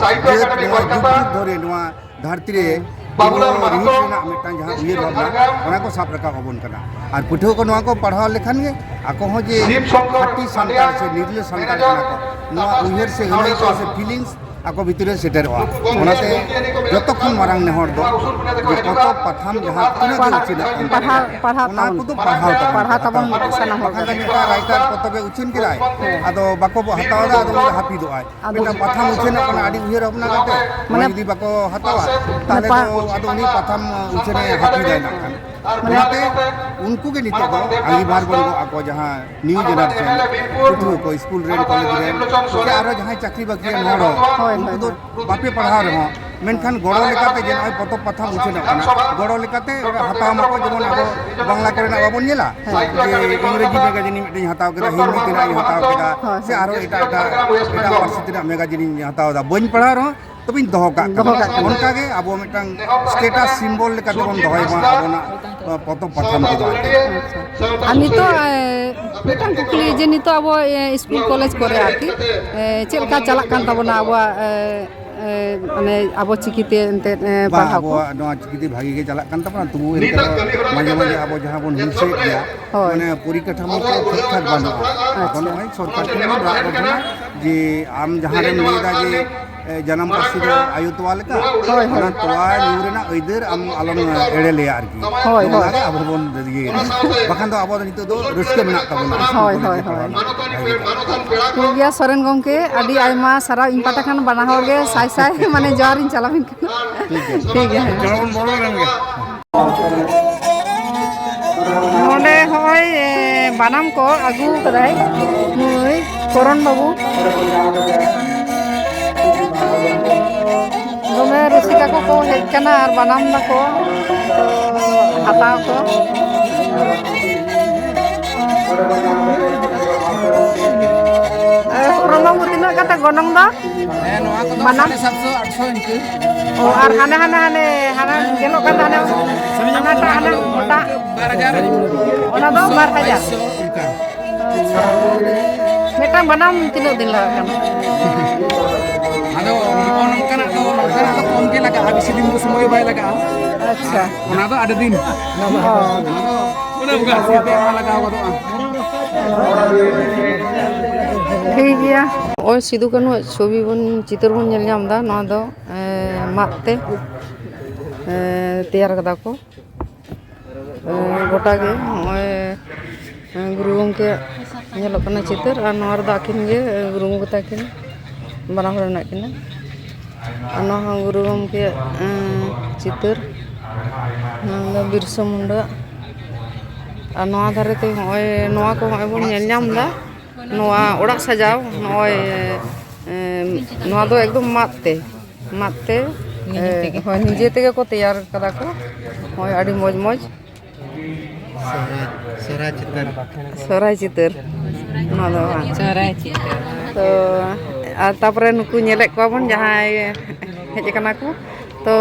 ᱡᱟᱹᱛ ᱱᱚᱣᱟ ᱡᱩᱜᱽ ᱡᱩᱜᱽ ᱫᱷᱚᱨᱮ ᱱᱚᱣᱟ ᱫᱷᱟᱹᱨᱛᱤ ᱨᱮ ᱨᱤᱦᱤᱴ ᱨᱮᱱᱟᱜ ᱢᱤᱫᱴᱟᱝ ᱡᱟᱦᱟᱸ ᱩᱭᱦᱟᱹᱨ ᱵᱷᱟᱵᱽᱱᱟ, ᱚᱱᱟ ᱠᱚ ᱥᱟᱵ ᱨᱟᱠᱟᱵ ᱟᱵᱚᱱ ᱠᱟᱱᱟ᱾ ᱟᱨ ᱯᱟᱹᱴᱷᱩᱣᱟᱹ ᱠᱚ ᱱᱚᱣᱟ ᱠᱚ ᱯᱟᱲᱦᱟᱣ ᱞᱮᱠᱷᱟᱱ ᱜᱮ ᱟᱠᱚ ᱦᱚᱸ ᱡᱮ ᱠᱷᱟᱹᱴᱤ ᱥᱟᱱᱛᱟᱲ ᱥᱮ ᱱᱤᱨᱞᱟᱹ ᱥᱟᱱᱛᱟᱲ ᱠᱟᱱᱟ ᱠᱚ, ᱱᱚᱣᱟ ᱩᱭᱦᱟᱹᱨ ᱥᱮ ᱟᱹᱱᱟᱹᱭᱠᱟᱹᱣ ᱥᱮ ᱯᱷᱤᱞᱤᱝᱥ ᱟᱠᱚ ᱵᱷᱤᱛᱤᱨ ᱨᱮ ᱥᱮᱴᱮᱨᱚᱜᱼᱟ᱾ ᱚᱱᱟᱛᱮ ᱡᱚᱛᱚ ᱠᱷᱚᱱ ᱢᱟᱨᱟᱝ ᱱᱮᱦᱚᱨ ᱫᱚ ᱡᱮ ᱯᱚᱛᱚᱵ ᱯᱟᱛᱷᱟᱢ ᱡᱟᱦᱟᱸ ᱛᱤᱱᱟᱹᱜ ᱜᱮ ᱯᱟᱲᱦᱟᱜ, ᱩᱪᱷᱟᱹᱱᱚᱜ ᱠᱟᱱ ᱯᱟᱲᱦᱟᱜ, ᱛᱟᱵᱚᱱᱟ, ᱯᱟᱲᱦᱟᱣ ᱚᱱᱟ ᱛᱟᱵᱚᱱ ᱠᱚᱫᱚ ᱯᱮ, ᱯᱟᱲᱦᱟᱣ ᱛᱟᱵᱚᱱ ᱯᱮ᱾ ᱵᱟᱠᱷᱟᱱ ᱫᱚ ᱢᱤᱫᱴᱟᱝ ᱨᱟᱭᱴᱟᱨ ᱯᱚᱛᱚᱵᱮ ᱩᱪᱷᱟᱹᱱ ᱠᱮᱫᱟᱭ, ᱦᱮᱸ᱾ ᱟᱫᱚ ᱵᱟᱠᱚ ᱦᱟᱛᱟᱣ ᱮᱫᱟ, ᱟᱫᱚ ᱩᱱᱤ ᱫᱚ ᱦᱟᱹᱯᱤᱫᱚᱜᱼᱟᱭ᱾ ᱟᱫᱚ ᱢᱤᱫᱴᱟᱝ ᱯᱟᱛᱷᱟᱢ ᱩᱪᱷᱟᱹᱱᱚᱜ ᱠᱟᱱᱟ ᱟᱹᱰᱤ ᱩᱭᱦᱟᱹᱨ ᱵᱷᱟᱵᱽᱱᱟ ᱠᱟᱛᱮ, ᱚᱱᱟ ᱢᱟᱱᱮ ᱡᱩᱫᱤ ᱵᱟᱠᱚ ᱦᱟᱛᱟᱣᱟ, ᱛᱟᱦᱚᱞᱮ ᱯᱟ- ᱫᱚ ᱟᱫᱚ ᱩᱱᱤ ᱯᱟᱛᱷᱟᱢ ᱩᱪᱷᱟᱹᱱᱮ ᱦᱟᱹᱯᱤᱫᱟᱭ ᱱᱟᱜ ᱠᱷᱟᱱ᱾ ᱢᱟᱱᱮ ᱚᱱᱟᱛᱮ ᱩᱱᱠᱩ ᱜᱮ ᱱᱤᱛᱚᱜ ᱫᱚ ᱟᱸᱜᱤᱵᱷᱟᱨ ᱵᱚᱱ ᱜᱚᱜ ᱟᱠᱚ, ᱡᱟᱦᱟᱸ ᱱᱤᱭᱩ ᱡᱮᱱᱟᱨᱮᱥᱚᱱ ᱯᱟᱹᱴᱷᱩᱣᱟᱹ ᱠᱚ, ᱥᱠᱩᱞ ᱨᱮᱱ, ᱠᱚᱞᱮᱡᱽ ᱨᱮᱱ, ᱥᱮ ᱟᱨᱚ ᱡᱟᱦᱟᱸᱭ ᱪᱟᱹᱠᱨᱤ ᱵᱟᱹᱠᱨᱤᱭᱟᱱ ᱦᱚᱲ ᱦᱚᱸ, ᱦᱳᱭ, ᱩᱱᱠᱩ ᱦᱳᱭ, ᱫᱚ ᱦᱳᱭ᱾ ᱵᱟᱯᱮ ᱯᱟᱲᱦᱟᱣ ᱨᱮᱦᱚᱸ, ᱢᱮᱱᱠᱷᱟᱱ ᱜᱚᱲᱚ ᱞᱮᱠᱟᱛᱮ ᱡᱮ ᱱᱚᱜᱼᱚᱭ ᱯᱚᱛᱚᱵ ᱯᱟᱛᱷᱟᱢ ᱩᱪᱷᱟᱹᱱᱚᱜ ᱠᱟᱱᱟ, ᱜᱚᱲᱚ ᱞᱮᱠᱟᱛᱮ ᱦᱟᱛᱟᱣ ᱢᱟᱠᱚ, ᱡᱮᱢᱚᱱ ᱟᱵᱚ ᱵᱟᱝᱞᱟ ᱠᱚᱨᱮᱱᱟᱜ ᱵᱟᱵᱚᱱ ᱧᱮᱞᱟ, ᱦᱮᱸ᱾ ᱡᱮ ᱤᱝᱨᱮᱡᱤ ᱢᱮᱜᱟᱡᱤᱱ ᱢᱤᱫᱴᱮᱱ ᱦᱟᱛᱟᱣ ᱠᱮᱫᱟ, ᱦᱤᱱᱫᱤ ᱛᱮᱱᱟᱜ ᱤᱧ ᱦᱟᱛᱟᱣ ᱠᱮᱫᱟ, ᱦᱳᱭ, ᱥᱮ ᱦᱳᱭ᱾ ᱟᱨᱚ ᱮᱴᱟᱜ, ᱮᱴᱟᱜ, ᱮᱴᱟᱜ ᱯᱟᱹᱨᱥᱤ ᱛᱮᱱᱟᱜ ᱢᱮᱜᱟᱡᱤᱱ ᱤᱧ ᱦᱟᱛᱟᱣ ᱮᱫᱟ, ᱵᱟᱹᱧ ᱯᱟᱲᱦᱟᱣ ᱨᱮᱦᱚᱸ ᱛᱚᱵᱮᱧ ᱫᱚᱦᱚ ᱠᱟᱜ ᱠᱟᱱᱟ᱾ ᱫᱚᱦᱚ ᱠᱟᱜ ᱠᱟᱱᱟ᱾ ᱚᱱᱠᱟᱜᱮ ᱟᱵᱚ ᱢᱤᱫᱴᱟᱝ ᱥᱴᱮᱴᱟᱥ ᱥᱤᱢᱵᱚᱞ ᱞᱮᱠᱟ ᱛᱮᱵᱚᱱ ᱫᱚᱦᱚᱭ ᱢᱟ ᱟᱵᱚᱱᱟᱜ, ᱮ, ᱯᱚᱛᱚᱵ ᱯᱟᱛᱷᱟᱢ ᱠᱚᱫᱚ ᱟᱨᱠᱤ᱾ ᱟᱪᱪᱷᱟ᱾ ᱟᱨ ᱱᱤᱛᱚᱜ, ᱮ, ᱢᱤᱫᱴᱟᱝ ᱠᱩᱠᱞᱤ ᱡᱮ ᱱᱤᱛᱚᱜ ᱟᱵᱚ, ᱮ, ᱥᱠᱩᱞ ᱠᱚᱞᱮᱡᱽ ᱠᱚᱨᱮ ᱟᱨᱠᱤ, ᱮ, ᱪᱮᱫ ᱞᱮᱠᱟ ᱪᱟᱞᱟᱜ ᱠᱟᱱ ᱛᱟᱵᱚᱱᱟ ᱟᱵᱚᱣᱟᱜ, ᱮ, ᱮ, ᱢᱟᱱᱮ ᱟᱵᱚ ᱪᱤᱠᱤᱛᱮ ᱮᱱᱛᱮᱫ, ᱮ, ᱵᱟᱝ, ᱯᱟᱲᱦᱟᱣ ᱠᱚ? ᱟᱵᱚᱣᱟᱜ ᱱᱚᱣᱟ ᱪᱤᱠᱤᱛᱮ ᱵᱷᱟᱜᱤ ᱜᱮ ᱪᱟᱞᱟᱜ ᱠᱟᱱ ᱛᱟᱵᱚᱱᱟ, ᱛᱚᱵᱩ ᱮᱱᱛᱮ ᱨᱮᱦᱚᱸ ᱢᱟᱡᱷᱮ ᱢᱟᱡᱷᱮ ᱟᱵᱚ ᱡᱟᱦᱟᱸ ᱵᱚᱱ ᱦᱤᱞᱥᱟᱹᱭᱮᱫ ᱜᱮᱭᱟ, ᱦᱳᱭ᱾ ᱢᱟᱱᱮ ᱯᱚᱨᱤᱠᱟᱴᱷᱟᱢᱳ ᱠᱚ ᱴᱷᱤᱠ ᱴᱷᱟᱠ ᱵᱟᱹᱱᱩᱜᱼᱟ᱾ ᱟᱪᱪᱷᱟ᱾ ᱟᱫᱚ ᱱᱚᱜᱼᱚᱭ ᱥᱚᱨᱠᱟᱨ ᱴᱷᱮᱱ ᱵᱚᱱ ᱨᱟᱜ ᱨᱚᱫᱷᱚᱱᱟ ᱡᱮ ᱟᱢ ᱡᱟᱦᱟᱸ ᱨᱮᱢ ᱞᱟᱹᱭᱫᱟ ᱡᱮ, ᱮ, ᱡᱟᱱᱟᱢ ᱯᱟᱹᱨᱥᱤ ᱫᱚ ᱟᱭᱳ ᱛᱚᱣᱟ ᱞᱮᱠᱟ, ᱦᱳᱭ, ᱦᱳᱭ᱾ ᱚᱱᱟ ᱛᱚᱣᱟ ᱧᱩ ᱨᱮᱱᱟᱜ ᱟᱹᱭᱫᱟᱹᱨ ᱟᱢ ᱟᱞᱚᱢ ᱮᱲᱮ ᱞᱮᱭᱟ ᱟᱨᱠᱤ᱾ ᱦᱳᱭ, ᱦᱳᱭ᱾ ᱚᱱᱟᱜᱮ ᱟᱵᱚ ᱵᱚᱱ ᱤᱭᱟᱹᱭᱮᱫᱟ᱾ ᱵᱟᱠᱷᱟᱱ ᱫᱚ ᱟᱵᱚ ᱫᱚ ᱱᱤᱛᱚᱜ ᱫᱚ ᱨᱟᱹᱥᱠᱟᱹ ᱢᱮᱱᱟᱜ ᱛᱟᱵᱚᱱᱟ᱾ ᱦᱳᱭ, ᱦᱳᱭ, ᱦᱳᱭ᱾ ᱴᱷᱤᱠ ᱜᱮᱭᱟ ᱥᱚᱨᱮᱱ ᱜᱚᱢᱠᱮ, ᱟᱹᱰᱤ ᱟᱭᱢᱟ ᱥᱟᱨᱦᱟᱣ ᱤᱧ ᱯᱟᱦᱴᱟ ᱠᱷᱚᱱ ᱵᱟᱱᱟ ᱦᱚᱲ ᱜᱮ ᱥᱟᱭ ᱥᱟᱭ ᱢᱟᱱᱮ ᱡᱚᱦᱟᱨᱤᱧ ᱪᱟᱞᱟᱣᱤᱧ ᱠᱟᱱᱟ᱾ ᱴᱷᱤᱠ ᱜᱮᱭᱟ᱾ ᱴᱷᱤᱠ ᱜᱮᱭᱟ, ᱦᱮᱸ᱾ ᱱᱚᱰᱮ ᱦᱚᱸᱜᱼᱚᱭ, ᱮ, ᱵᱟᱱᱟᱢ ᱠᱚ ᱟᱹᱜᱩ ᱠᱟᱫᱟᱭ᱾ ᱠᱚᱨᱚᱱ ᱵᱟᱹᱵᱩ᱾ ᱫᱚᱢᱮ ᱨᱩᱥᱤᱠᱟ ᱠᱚᱠᱚ ᱦᱮᱡ ᱠᱟᱱᱟ ᱟᱨ ᱵᱟᱱᱟᱢ ᱫᱟᱠᱚ, ᱦᱟᱛᱟᱣ ᱠᱚ᱾ ᱮ, ᱠᱚᱨᱚᱱ ᱵᱟᱹᱵᱩ, ᱛᱤᱱᱟᱹᱜ ᱠᱟᱛᱮ ᱜᱚᱱᱚᱝ ᱫᱚ? ᱦᱮᱸ, ᱱᱚᱣᱟ ᱠᱚᱫᱚ ᱵᱟᱱᱟᱢ? ᱥᱟᱲᱮ ᱥᱟᱛᱥᱚ, ᱟᱴᱥᱚ ᱤᱱᱠᱟᱹ᱾ ᱚ, ᱟᱨ ᱦᱟᱱᱮ, ᱦᱟᱱᱮ, ᱦᱟᱱᱮ, ᱦᱟᱱᱟ ᱧᱮᱞᱚᱜ ᱠᱟᱱ ᱫᱚ, ᱦᱟᱱᱮ, ᱦᱟᱱᱟᱴᱟᱜ, ᱦᱟᱱᱮ ᱜᱚᱴᱟ᱾ ᱵᱟᱨ ᱦᱟᱡᱟᱨ᱾ ᱚᱱᱟ ᱫᱚ ᱵᱟᱨ ᱦᱟᱡᱟᱨ᱾ ᱵᱟᱭᱤᱥᱥᱚ ᱚᱱᱠᱟ᱾ ᱟᱪᱪᱷᱟ᱾ ᱢᱤᱫᱴᱟᱝ ᱵᱟᱱᱟᱢ ᱛᱤᱱᱟᱹᱜ ᱫᱤᱱ ᱞᱟᱜᱟᱜ ᱠᱟᱱᱟ? ᱟᱫᱚ ᱱᱚᱜᱼᱚ ᱱᱚᱝᱠᱟᱱᱟᱜ ᱫᱚ, ᱱᱚᱝᱠᱟᱱᱟᱜ ᱫᱚ ᱠᱚᱢ ᱜᱮ ᱞᱟᱜᱟᱜᱼᱟ, ᱵᱮᱥᱤ ᱫᱤᱱ ᱫᱚ ᱥᱚᱢᱚᱭ ᱵᱟᱭ ᱞᱟᱜᱟᱜᱼᱟ᱾ ᱟᱪᱪᱷᱟ᱾ ᱚᱱᱟ ᱫᱚ ᱟᱹᱰᱤ ᱫᱤᱱ᱾ ᱚ᱾ ᱚᱱᱟ ᱫᱚ ᱚᱱᱮ ᱚᱱᱠᱟ ᱥᱤᱛᱩᱝ ᱢᱟ ᱞᱟᱜᱟᱣ ᱜᱚᱫᱚᱜᱼᱟ᱾ ᱴᱷᱤᱠ ᱜᱮᱭᱟ᱾ ᱱᱚᱜᱼᱚᱭ ᱥᱤᱫᱩ ᱠᱟᱹᱱᱩᱣᱟᱜ ᱪᱷᱚᱵᱤ ᱵᱚᱱ, ᱪᱤᱛᱟᱹᱨ ᱵᱚᱱ ᱧᱮᱞ ᱧᱟᱢ ᱮᱫᱟ, ᱱᱚᱣᱟ ᱫᱚ, ᱮ, ᱢᱟᱫ ᱛᱮ, ᱮ, ᱛᱮᱭᱟᱨ ᱠᱟᱫᱟ ᱠᱚ᱾ ᱮ, ᱜᱚᱴᱟ ᱜᱮ ᱱᱚᱜᱼᱚᱭ, ᱮ, ᱜᱩᱨᱩ ᱜᱚᱢᱠᱮᱭᱟᱜ ᱧᱮᱞᱚᱜ ᱠᱟᱱᱟ ᱪᱤᱛᱟᱹᱨ, ᱟᱨ ᱱᱚᱣᱟ ᱨᱮᱫᱚ ᱟᱹᱠᱤᱱ ᱜᱮ, ᱮ, ᱜᱩᱨᱩ ᱜᱚᱢᱠᱮ ᱛᱟᱹᱠᱤᱱ ᱵᱟᱱᱟ ᱦᱚᱲ ᱢᱮᱱᱟᱜ ᱠᱤᱱᱟ᱾ ᱟᱨ ᱱᱚᱣᱟ ᱦᱚᱸ ᱜᱩᱨᱩ ᱜᱚᱢᱠᱮᱭᱟᱜ, ᱮ, ᱪᱤᱛᱟᱹᱨ, ᱱᱚᱣᱟ ᱫᱚ ᱵᱤᱨᱥᱟ ᱢᱩᱱᱰᱟ᱾ ᱟᱨ ᱱᱚᱣᱟ ᱫᱷᱟᱨᱮ ᱛᱮ ᱱᱚᱜᱼᱚᱭ ᱱᱚᱣᱟ ᱠᱚ ᱱᱚᱜᱼᱚᱭ ᱵᱚᱱ ᱧᱮᱞ ᱧᱟᱢ ᱮᱫᱟ, ᱱᱚᱣᱟ ᱚᱲᱟᱜ ᱥᱟᱡᱟᱣ ᱱᱚᱜᱼᱚᱭ, ᱮ, ᱱᱚᱣᱟ ᱫᱚ ᱮᱠᱫᱚᱢ ᱢᱟᱫ ᱛᱮ, ᱢᱟᱫ ᱛᱮ, ᱱᱤᱡᱮ ᱮ, ᱛᱮᱜᱮ᱾ ᱦᱳᱭ, ᱱᱤᱡᱮ ᱛᱮᱜᱮ ᱠᱚ ᱛᱮᱭᱟᱨ ᱠᱟᱫᱟ ᱠᱚ᱾ ᱦᱳᱭ, ᱟᱹᱰᱤ ᱢᱚᱡᱽ ᱢᱚᱡᱽ᱾ ᱥᱚᱦᱨᱟᱭ, ᱥᱚᱦᱨᱟᱭ ᱪᱤᱛᱟᱹᱨ᱾ ᱥᱚᱦᱨᱟᱭ ᱪᱤᱛᱟᱹᱨ᱾ ᱱᱚᱣᱟ ᱫᱚ ᱵᱟᱝ᱾ ᱥᱚᱦᱨᱟᱭ ᱪᱤᱛᱟᱹᱨ᱾ ᱛᱚ, ᱟᱨ ᱛᱟᱯᱚᱨᱮ ᱱᱩᱠᱩ ᱧᱮᱞᱮᱫ ᱠᱚᱣᱟ ᱵᱚᱱ ᱡᱟᱦᱟᱸᱭ ᱦᱮᱡ ᱟᱠᱟᱱᱟ ᱠᱚ᱾ ᱛᱚ,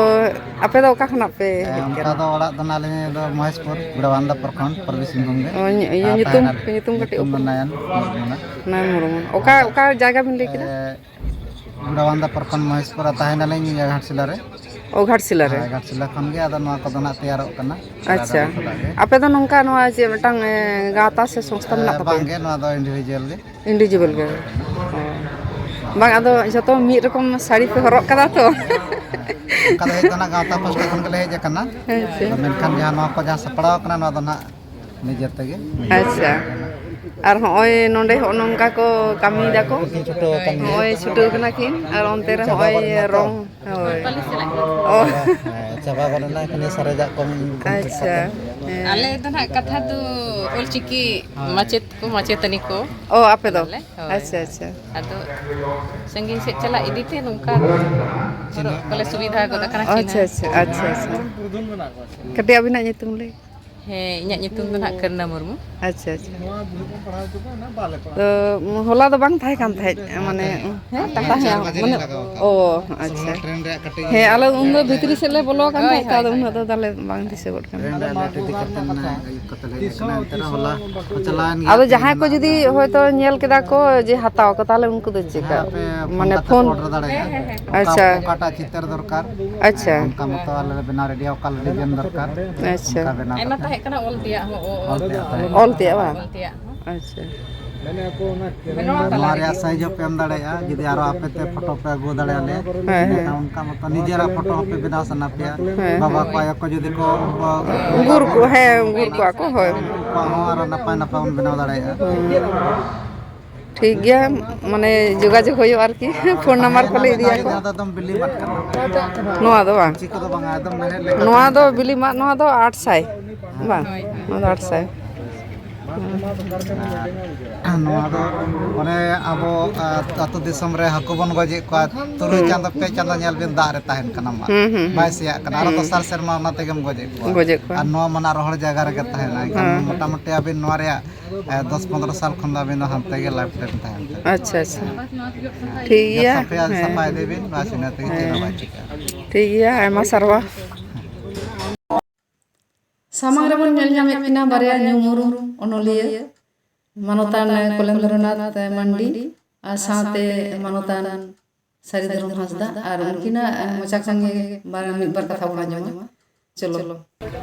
ᱟᱯᱮ ᱫᱚ ᱚᱠᱟ ᱠᱷᱚᱱᱟᱜ ᱯᱮ ᱦᱮᱡ ᱦᱮᱸ, ᱚᱱᱠᱟ ᱠᱟᱱᱟ? ᱫᱚ ᱚᱲᱟᱜ ᱫᱚ ᱱᱟᱜ ᱟᱹᱞᱤᱧ ᱫᱚ ᱢᱚᱦᱮᱥᱯᱩᱨ, ᱜᱚᱲᱟᱵᱟᱱᱫᱟ ᱯᱨᱚᱠᱷᱚᱸᱰ, ᱯᱩᱨᱵᱤ ᱥᱤᱝᱵᱷᱩᱢ ᱜᱮ᱾ ᱚ, ᱧᱩ-, ᱤᱭᱟᱹ ᱟᱨ ᱧᱩᱛᱩᱢ, ᱛᱟᱦᱮᱱᱟ ᱧᱩᱛᱩᱢ ᱠᱟᱹᱴᱤᱡ ᱧᱩᱛᱩᱢ ᱫᱚ ᱩᱯᱨᱩᱢ᱾ ᱱᱟᱭᱟᱱ ᱢᱩᱨᱢᱩ᱾ ᱱᱟᱭᱟᱱ ᱢᱩᱨᱢᱩ᱾ ᱚᱠᱟ, ᱟᱨ ᱚᱠᱟ ᱡᱟᱭᱜᱟ ᱵᱤᱱ ᱞᱟᱹᱭ ᱠᱮᱫᱟ? ᱮ, ᱜᱚᱲᱟᱵᱟᱱᱫᱟ ᱯᱨᱚᱠᱷᱚᱸᱰ ᱢᱚᱦᱮᱥᱯᱩᱨ, ᱟᱨ ᱛᱟᱦᱮᱱᱟᱞᱤᱧ ᱤᱭᱟᱹ ᱜᱷᱟᱴᱥᱤᱞᱟ ᱨᱮ᱾ ᱚ, ᱜᱷᱟᱴᱥᱤᱞᱟ ᱨᱮ᱾ ᱦᱳᱭ, ᱜᱷᱟᱴᱥᱤᱞᱟ ᱠᱷᱚᱱ ᱜᱮ ᱟᱫᱚ ᱱᱚᱣᱟ ᱠᱚᱫᱚ ᱱᱟᱜ ᱛᱮᱭᱟᱨᱚᱜ ᱠᱟᱱᱟ᱾ ᱟᱪᱪᱷᱟ᱾ ᱥᱮᱫᱟᱭ ᱠᱷᱚᱱᱟᱜ ᱜᱮ᱾ ᱟᱯᱮ ᱫᱚ ᱱᱚᱝᱠᱟ ᱱᱚᱣᱟ ᱪᱮᱫ ᱢᱤᱫᱴᱟᱝ, ᱮ, ᱜᱟᱶᱛᱟ ᱥᱮ ᱥᱚᱝᱥᱛᱷᱟ ᱢᱮᱱᱟᱜ ᱮ, ᱛᱟᱯᱮᱭᱟ? ᱵᱟᱝ ᱜᱮ, ᱱᱚᱣᱟ ᱫᱚ individual ᱜᱮ᱾ Individual ᱜᱮ᱾ ᱚ᱾ ᱵᱟᱝ, ᱟᱫᱚ ᱡᱷᱚᱛᱚ ᱢᱤᱫ ᱨᱚᱠᱚᱢ ᱥᱟᱹᱲᱤ ᱯᱮ ᱦᱚᱨᱚᱜ ᱠᱟᱫᱟ ᱛᱚ᱾ ᱚᱱᱠᱟ ᱫᱚ ᱦᱮᱡ ᱫᱚ ᱱᱟᱜ ᱜᱟᱶᱛᱟ ᱯᱟᱥᱴᱟ ᱠᱷᱚᱱ ᱜᱮᱞᱮ ᱦᱮᱡ ᱟᱠᱟᱱᱟ᱾ ᱦᱮᱸ ᱥᱮ᱾ ᱟᱫᱚ ᱢᱮᱱᱠᱷᱟᱱ ᱡᱟᱦᱟᱸ ᱱᱚᱣᱟ ᱠᱚ ᱡᱟᱦᱟᱸ ᱥᱟᱯᱲᱟᱣ ᱠᱟᱱᱟ, ᱱᱚᱣᱟ ᱫᱚ ᱱᱟᱜ ᱱᱤᱡᱮ ᱛᱮᱜᱮ᱾ ᱟᱪᱪᱷᱟ᱾ ᱟᱨ ᱦᱚᱸᱜᱼᱚᱭ ᱱᱚᱰᱮ ᱦᱚᱸᱜᱼᱚ ᱱᱚᱝᱠᱟ ᱠᱚ ᱠᱟᱹᱢᱤᱭᱮᱫᱟ ᱠᱚ᱾ ᱠᱤᱱ ᱪᱷᱩᱴᱟᱹᱣ ᱟᱠᱟᱱ ᱜᱮᱭᱟ᱾ ᱦᱚᱸᱜᱼᱚᱭ ᱪᱷᱩᱴᱟᱹᱣ ᱠᱟᱱᱟ ᱠᱤᱱ, ᱟᱨ ᱚᱱᱛᱮ ᱨᱮ ᱪᱟᱵᱟ ᱦᱚᱸᱜᱼᱚᱭ ᱜᱚᱫ ᱮᱱᱟ ᱛᱚ᱾ ᱨᱚᱝ᱾ ᱦᱳᱭ᱾ ᱚ᱾ ᱦᱮᱸ, ᱪᱟᱵᱟ ᱜᱚᱫ ᱮᱱᱟ, ᱮᱠᱷᱚᱱ ᱥᱟᱨᱮᱡᱟᱜ ᱠᱚ complete ᱟᱪᱪᱷᱟ᱾ ᱠᱟᱛᱮ᱾ ᱦᱮᱸ᱾ ᱟᱞᱮ ᱫᱚ ᱱᱟᱦᱟᱜ ᱠᱟᱛᱷᱟ ᱫᱚ ᱚᱞᱪᱤᱠᱤ ᱢᱟᱪᱮᱫ ᱠᱚ, ᱢᱟᱪᱮᱛᱟᱹᱱᱤ ᱠᱚ᱾ ᱚ, ᱟᱯᱮ ᱫᱚ? ᱟᱞᱮ, ᱦᱳᱭ᱾ ᱟᱪᱪᱷᱟ, ᱟᱪᱪᱷᱟ᱾ ᱟᱫᱚ ᱥᱟᱺᱜᱤᱧ ᱥᱮᱫ ᱪᱟᱞᱟᱜ ᱤᱫᱤ ᱛᱮ ᱱᱚᱝᱠᱟ ᱦᱚᱨᱚᱜ ᱠᱚᱞᱮ ᱥᱩᱵᱤᱫᱷᱟ ᱜᱚᱫ ᱟᱠᱟᱱᱟ, ᱟᱪᱪᱷᱟ, ᱪᱤᱱᱦᱟᱹ᱾ ᱟᱪᱪᱷᱟ, ᱟᱪᱪᱷᱟ, ᱟᱪᱪᱷᱟ᱾ ᱠᱟᱹᱴᱤᱡ ᱟᱹᱵᱤᱱᱟᱜ ᱧᱩᱛᱩᱢ ᱞᱟᱹᱭ᱾ ᱦᱮᱸ, ᱤᱧᱟᱹᱜ ᱧᱩᱛᱩᱢ ᱫᱚ ᱱᱟᱦᱟᱜ ᱠᱟᱹᱨᱱᱟ ᱢᱩᱨᱢᱩ᱾ ᱟᱪᱪᱷᱟ, ᱟᱪᱪᱷᱟ᱾ ᱛᱚ, ᱦᱚᱞᱟ ᱫᱚ ᱵᱟᱝ ᱛᱟᱦᱮᱸ ᱠᱟᱱ ᱛᱟᱦᱮᱸᱫ, ᱢᱟᱱᱮ, ᱦᱮᱸ, ᱛᱟᱦᱮᱸ ᱛᱟᱦᱮᱸ ᱠᱟᱱᱟ, ᱠᱟᱱᱟ, ᱢᱟᱱᱮ, ᱢᱟᱱᱮ, ᱚ, ᱟᱪᱪᱷᱟ᱾ ᱴᱨᱮᱱ ᱨᱮᱭᱟᱜ ᱠᱟᱹᱴᱤᱡ ᱦᱮᱸ, ᱟᱞᱮ ᱩᱱᱫᱚ ᱵᱷᱤᱛᱨᱤ ᱥᱮᱫ ᱞᱮ ᱵᱚᱞᱚ ᱟᱠᱟᱱ ᱦᱳᱭ, ᱛᱟᱦᱮᱸᱫ, ᱛᱚ, ᱦᱳᱭ, ᱟᱫᱚ ᱦᱳᱭ᱾ ᱩᱱᱟᱹᱜ ᱫᱚ ᱛᱟᱦᱞᱮ ᱵᱟᱝ ᱫᱤᱥᱟᱹ ᱜᱚᱫ ᱠᱟᱱᱟ᱾ ᱴᱨᱮᱱ ᱨᱮᱭᱟᱜ ᱞᱮᱴ ᱤᱫᱤ ᱠᱟᱛᱮ ᱱᱟᱜ ᱟᱹᱭᱩᱵ ᱠᱟᱛᱮ ᱞᱮ ᱦᱮᱡ ᱠᱟᱱᱟ, ᱮᱱᱛᱮ ᱨᱮᱦᱚᱸ ᱦᱚᱞᱟ ᱠᱚ ᱪᱟᱞᱟᱣᱮᱱ ᱜᱮᱭᱟ, ᱟᱫᱚ ᱛᱮᱦᱮᱧ ᱡᱟᱦᱟᱸᱭ ᱠᱚ ᱢᱮᱱᱟᱜ ᱡᱩᱫᱤ ᱞᱮᱭᱟ᱾ ᱦᱚᱭᱛᱳ ᱧᱮᱞ ᱠᱮᱫᱟ ᱠᱚ ᱡᱮ ᱦᱟᱛᱟᱣ ᱠᱚ, ᱛᱟᱦᱞᱮ ᱩᱱᱠᱩ ᱫᱚ ᱦᱮᱸ, ᱪᱮᱫᱠᱟ? ᱟᱯᱮ ᱯᱷᱳᱱ ᱢᱟᱱᱮ ᱠᱟᱛᱮ ᱯᱷᱳᱱ ᱯᱮ ᱚᱨᱰᱟᱨ ᱫᱟᱲᱮᱭᱟᱜᱼᱟ᱾ ᱟᱪᱪᱷᱟ᱾ ᱚᱠᱟᱴᱟᱜ ᱪᱤᱛᱟᱹᱨ ᱫᱚᱨᱠᱟᱨ᱾ ᱟᱪᱪᱷᱟ᱾ ᱚᱱᱠᱟ ᱢᱚᱛᱚ ᱟᱞᱮ ᱞᱮ ᱵᱮᱱᱟᱣ ᱨᱮᱰᱤᱭᱟ, ᱚᱠᱟ ᱰᱤᱡᱟᱭᱤᱱ ᱫᱚᱨᱠᱟᱨ᱾ ᱟᱪᱪᱷᱟ᱾ ᱚᱱᱠᱟ ᱵᱮᱱᱟᱣ ᱟᱭᱢᱟ ᱠᱟᱛᱮ ᱛᱟᱦᱮᱸ ᱠᱟᱱᱟ ᱚᱞ ᱛᱮᱭᱟᱜ ᱦᱚᱸ, ᱚ-, ᱚᱞ ᱛᱮᱭᱟᱜ ᱛᱟᱦᱮᱸ ᱠᱟᱱᱟ᱾ ᱚᱞ ᱛᱮᱭᱟᱜ ᱦᱚᱸ᱾ ᱟᱪᱪᱷᱟ᱾ ᱱᱚᱣᱟ ᱛᱟᱞᱟ ᱨᱮᱭᱟᱜ ᱨᱮᱜᱮ᱾ ᱥᱟᱭᱤᱡᱽ ᱦᱚᱸᱯᱮ ᱮᱢ ᱫᱟᱲᱮᱭᱟᱜᱼᱟ, ᱡᱩᱫᱤ ᱟᱨᱚ ᱟᱯᱮ ᱛᱮ ᱯᱷᱳᱴᱳ ᱯᱮ ᱟᱹᱜᱩ ᱫᱟᱲᱮᱭᱟᱞᱮᱭᱟ᱾ ᱦᱮᱸ, ᱦᱮᱸ᱾ ᱮᱸᱰᱮᱠᱷᱟᱱ ᱚᱱᱠᱟ ᱢᱚᱛᱚ ᱱᱤᱡᱮᱨᱟᱜ ᱯᱷᱳᱴᱳ ᱦᱚᱸᱯᱮ ᱵᱮᱱᱟᱣ ᱥᱟᱱᱟ ᱯᱮᱭᱟ᱾ ᱦᱮᱸ, ᱵᱟᱵᱟ ᱦᱮᱸ᱾ ᱠᱚ, ᱟᱭᱳ ᱠᱚ ᱡᱩᱫᱤ ᱠᱚ, ᱠᱚ ᱜᱩᱨ ᱠᱚ, ᱦᱮᱸ, ᱜᱩᱨ ᱠᱚᱣᱟ ᱠᱚ, ᱦᱳᱭ᱾ ᱩᱱᱠᱩᱣᱟᱜ ᱦᱚᱸ ᱟᱨᱚ ᱱᱟᱯᱟᱭ ᱱᱟᱯᱟᱭ ᱵᱚᱱ ᱵᱮᱱᱟᱣ ᱫᱟᱲᱮᱭᱟᱜᱼᱟ᱾ ᱦᱮᱸ᱾ ᱴᱷᱤᱠ ᱜᱮᱭᱟ, ᱢᱟᱱᱮ ᱡᱳᱜᱟᱡᱳᱜᱽ ᱦᱩᱭᱩᱜᱼᱟ ᱟᱨᱠᱤ᱾ ᱯᱷᱳᱱ ᱱᱟᱢᱵᱟᱨ ᱦᱮᱸ, ᱠᱚᱞᱮ ᱚᱱᱟ ᱤᱫᱤᱭᱟ ᱡᱟᱦᱟᱸ ᱠᱚ᱾ ᱡᱟᱦᱟᱸ ᱫᱚ ᱮᱠᱫᱚᱢ ᱵᱤᱞᱤ ᱢᱟᱴ ᱠᱟᱱᱟ᱾ ᱱᱚᱣᱟ ᱫᱚ ᱵᱟᱝ? ᱪᱤᱠᱟᱹ ᱫᱚ ᱵᱟᱝᱟ, ᱮᱠᱫᱚᱢ ᱢᱮᱲᱦᱮᱫ ᱞᱮᱠᱟ ᱱᱚᱣᱟ ᱛᱟᱦᱮᱱ ᱫᱚ ᱠᱟᱱᱟ᱾ ᱵᱤᱞᱤ ᱢᱟᱴ, ᱱᱚᱣᱟ ᱫᱚ ᱟᱴ ᱥᱟᱭ᱾ ᱦᱮᱸ᱾ ᱵᱟᱝ? ᱦᱳᱭ᱾ ᱱᱚᱣᱟ ᱫᱚ ᱟᱴ ᱥᱟᱭ᱾ ᱟᱨ ᱱᱚᱣᱟ ᱫᱚ ᱚᱱᱮ ᱟᱵᱚ, ᱟ, ᱟᱹᱛᱩ ᱫᱤᱥᱚᱢ ᱨᱮ ᱦᱟᱹᱠᱩ ᱵᱚᱱ ᱜᱚᱡᱮᱫ ᱠᱚᱣᱟ, ᱛᱩᱨᱩᱭ ᱦᱩᱸ᱾ ᱪᱟᱸᱫᱚ, ᱯᱮ ᱪᱟᱸᱫᱚ ᱧᱮᱞ ᱵᱤᱱ ᱫᱟᱜ ᱨᱮ ᱛᱟᱦᱮᱱ ᱠᱟᱱᱟ ᱢᱟ᱾ ᱦᱩᱸ, ᱦᱩᱸ, ᱵᱟᱭ ᱦᱩᱸ᱾ ᱥᱮᱭᱟᱜ ᱠᱟᱱᱟ, ᱟᱨᱚ ᱦᱩᱸ᱾ ᱫᱚᱥᱟᱨ ᱥᱮᱨᱢᱟ ᱚᱱᱟ ᱛᱮᱜᱮᱢ ᱜᱚᱡᱮᱫ ᱠᱚᱣᱟ᱾ ᱜᱚᱡᱮᱫ ᱠᱚᱣᱟ᱾ ᱟᱨ ᱱᱚᱣᱟ ᱢᱟ ᱱᱟᱜ ᱨᱚᱦᱚᱲ ᱡᱟᱭᱜᱟ ᱨᱮᱜᱮ ᱛᱟᱦᱮᱱᱟ, ᱮᱱᱠᱷᱟᱱ ᱦᱮᱸ, ᱦᱮᱸ᱾ ᱢᱚᱴᱟᱢᱩᱴᱤ ᱟᱹᱵᱤᱱ ᱱᱚᱣᱟ ᱨᱮᱭᱟᱜ, ᱮ, ᱫᱚᱥ ᱯᱚᱱᱨᱚ ᱥᱟᱞ ᱠᱷᱚᱱ ᱫᱚ ᱟᱹᱵᱤᱱ ᱫᱚ ᱦᱟᱱᱛᱮ ᱜᱮ ᱞᱟᱭᱤᱯᱷ ᱴᱟᱭᱤᱢ ᱛᱟᱦᱮᱱ ᱛᱟᱵᱤᱱᱟ᱾ ᱟᱪᱪᱷᱟ, ᱟᱪᱪᱷᱟ᱾ ᱦᱮᱸ᱾ ᱴᱷᱤᱠ ᱜᱮᱭᱟ᱾ ᱥᱟᱯᱷᱟ, ᱦᱮᱸ᱾ ᱥᱟᱯᱷᱟ ᱤᱫᱤ ᱵᱤᱱ, ᱵᱟᱥ, ᱤᱱᱟᱹ ᱛᱮᱜᱮ ᱪᱮᱫ ᱦᱚᱸ ᱦᱮᱸ᱾ ᱵᱟᱭ ᱪᱤᱠᱟᱹᱜᱼᱟ᱾ ᱴᱷᱤᱠ ᱜᱮᱭᱟ, ᱟᱭᱢᱟ ᱥᱟᱨᱦᱟᱣ᱾ ᱥᱟᱢᱟᱝ ᱨᱮᱵᱚᱱ ᱧᱮᱞ ᱧᱟᱢᱮᱫ ᱠᱤᱱᱟ ᱵᱟᱨᱭᱟ ᱧᱩᱢ ᱩᱨᱩᱢ ᱚᱱᱚᱞᱤᱭᱟᱹ, ᱢᱟᱱᱚᱛᱟᱱ ᱠᱚᱞᱮᱱᱫᱨᱚᱱᱟᱛᱷ ᱢᱟᱱᱰᱤ ᱟᱨ ᱥᱟᱶᱛᱮ ᱢᱟᱱᱚᱛᱟᱱ ᱥᱟᱹᱨᱤ ᱫᱷᱚᱨᱚᱢ ᱦᱟᱸᱥᱫᱟ, ᱟᱨ ᱩᱱᱠᱤᱱᱟᱜ ᱢᱚᱪᱟ ᱠᱷᱚᱱ ᱜᱮ ᱵᱟᱨ, ᱢᱤᱫ ᱵᱟᱨ ᱠᱟᱛᱷᱟ ᱵᱚᱱ ᱟᱸᱡᱚᱢᱟ᱾ ᱪᱚᱞᱚ᱾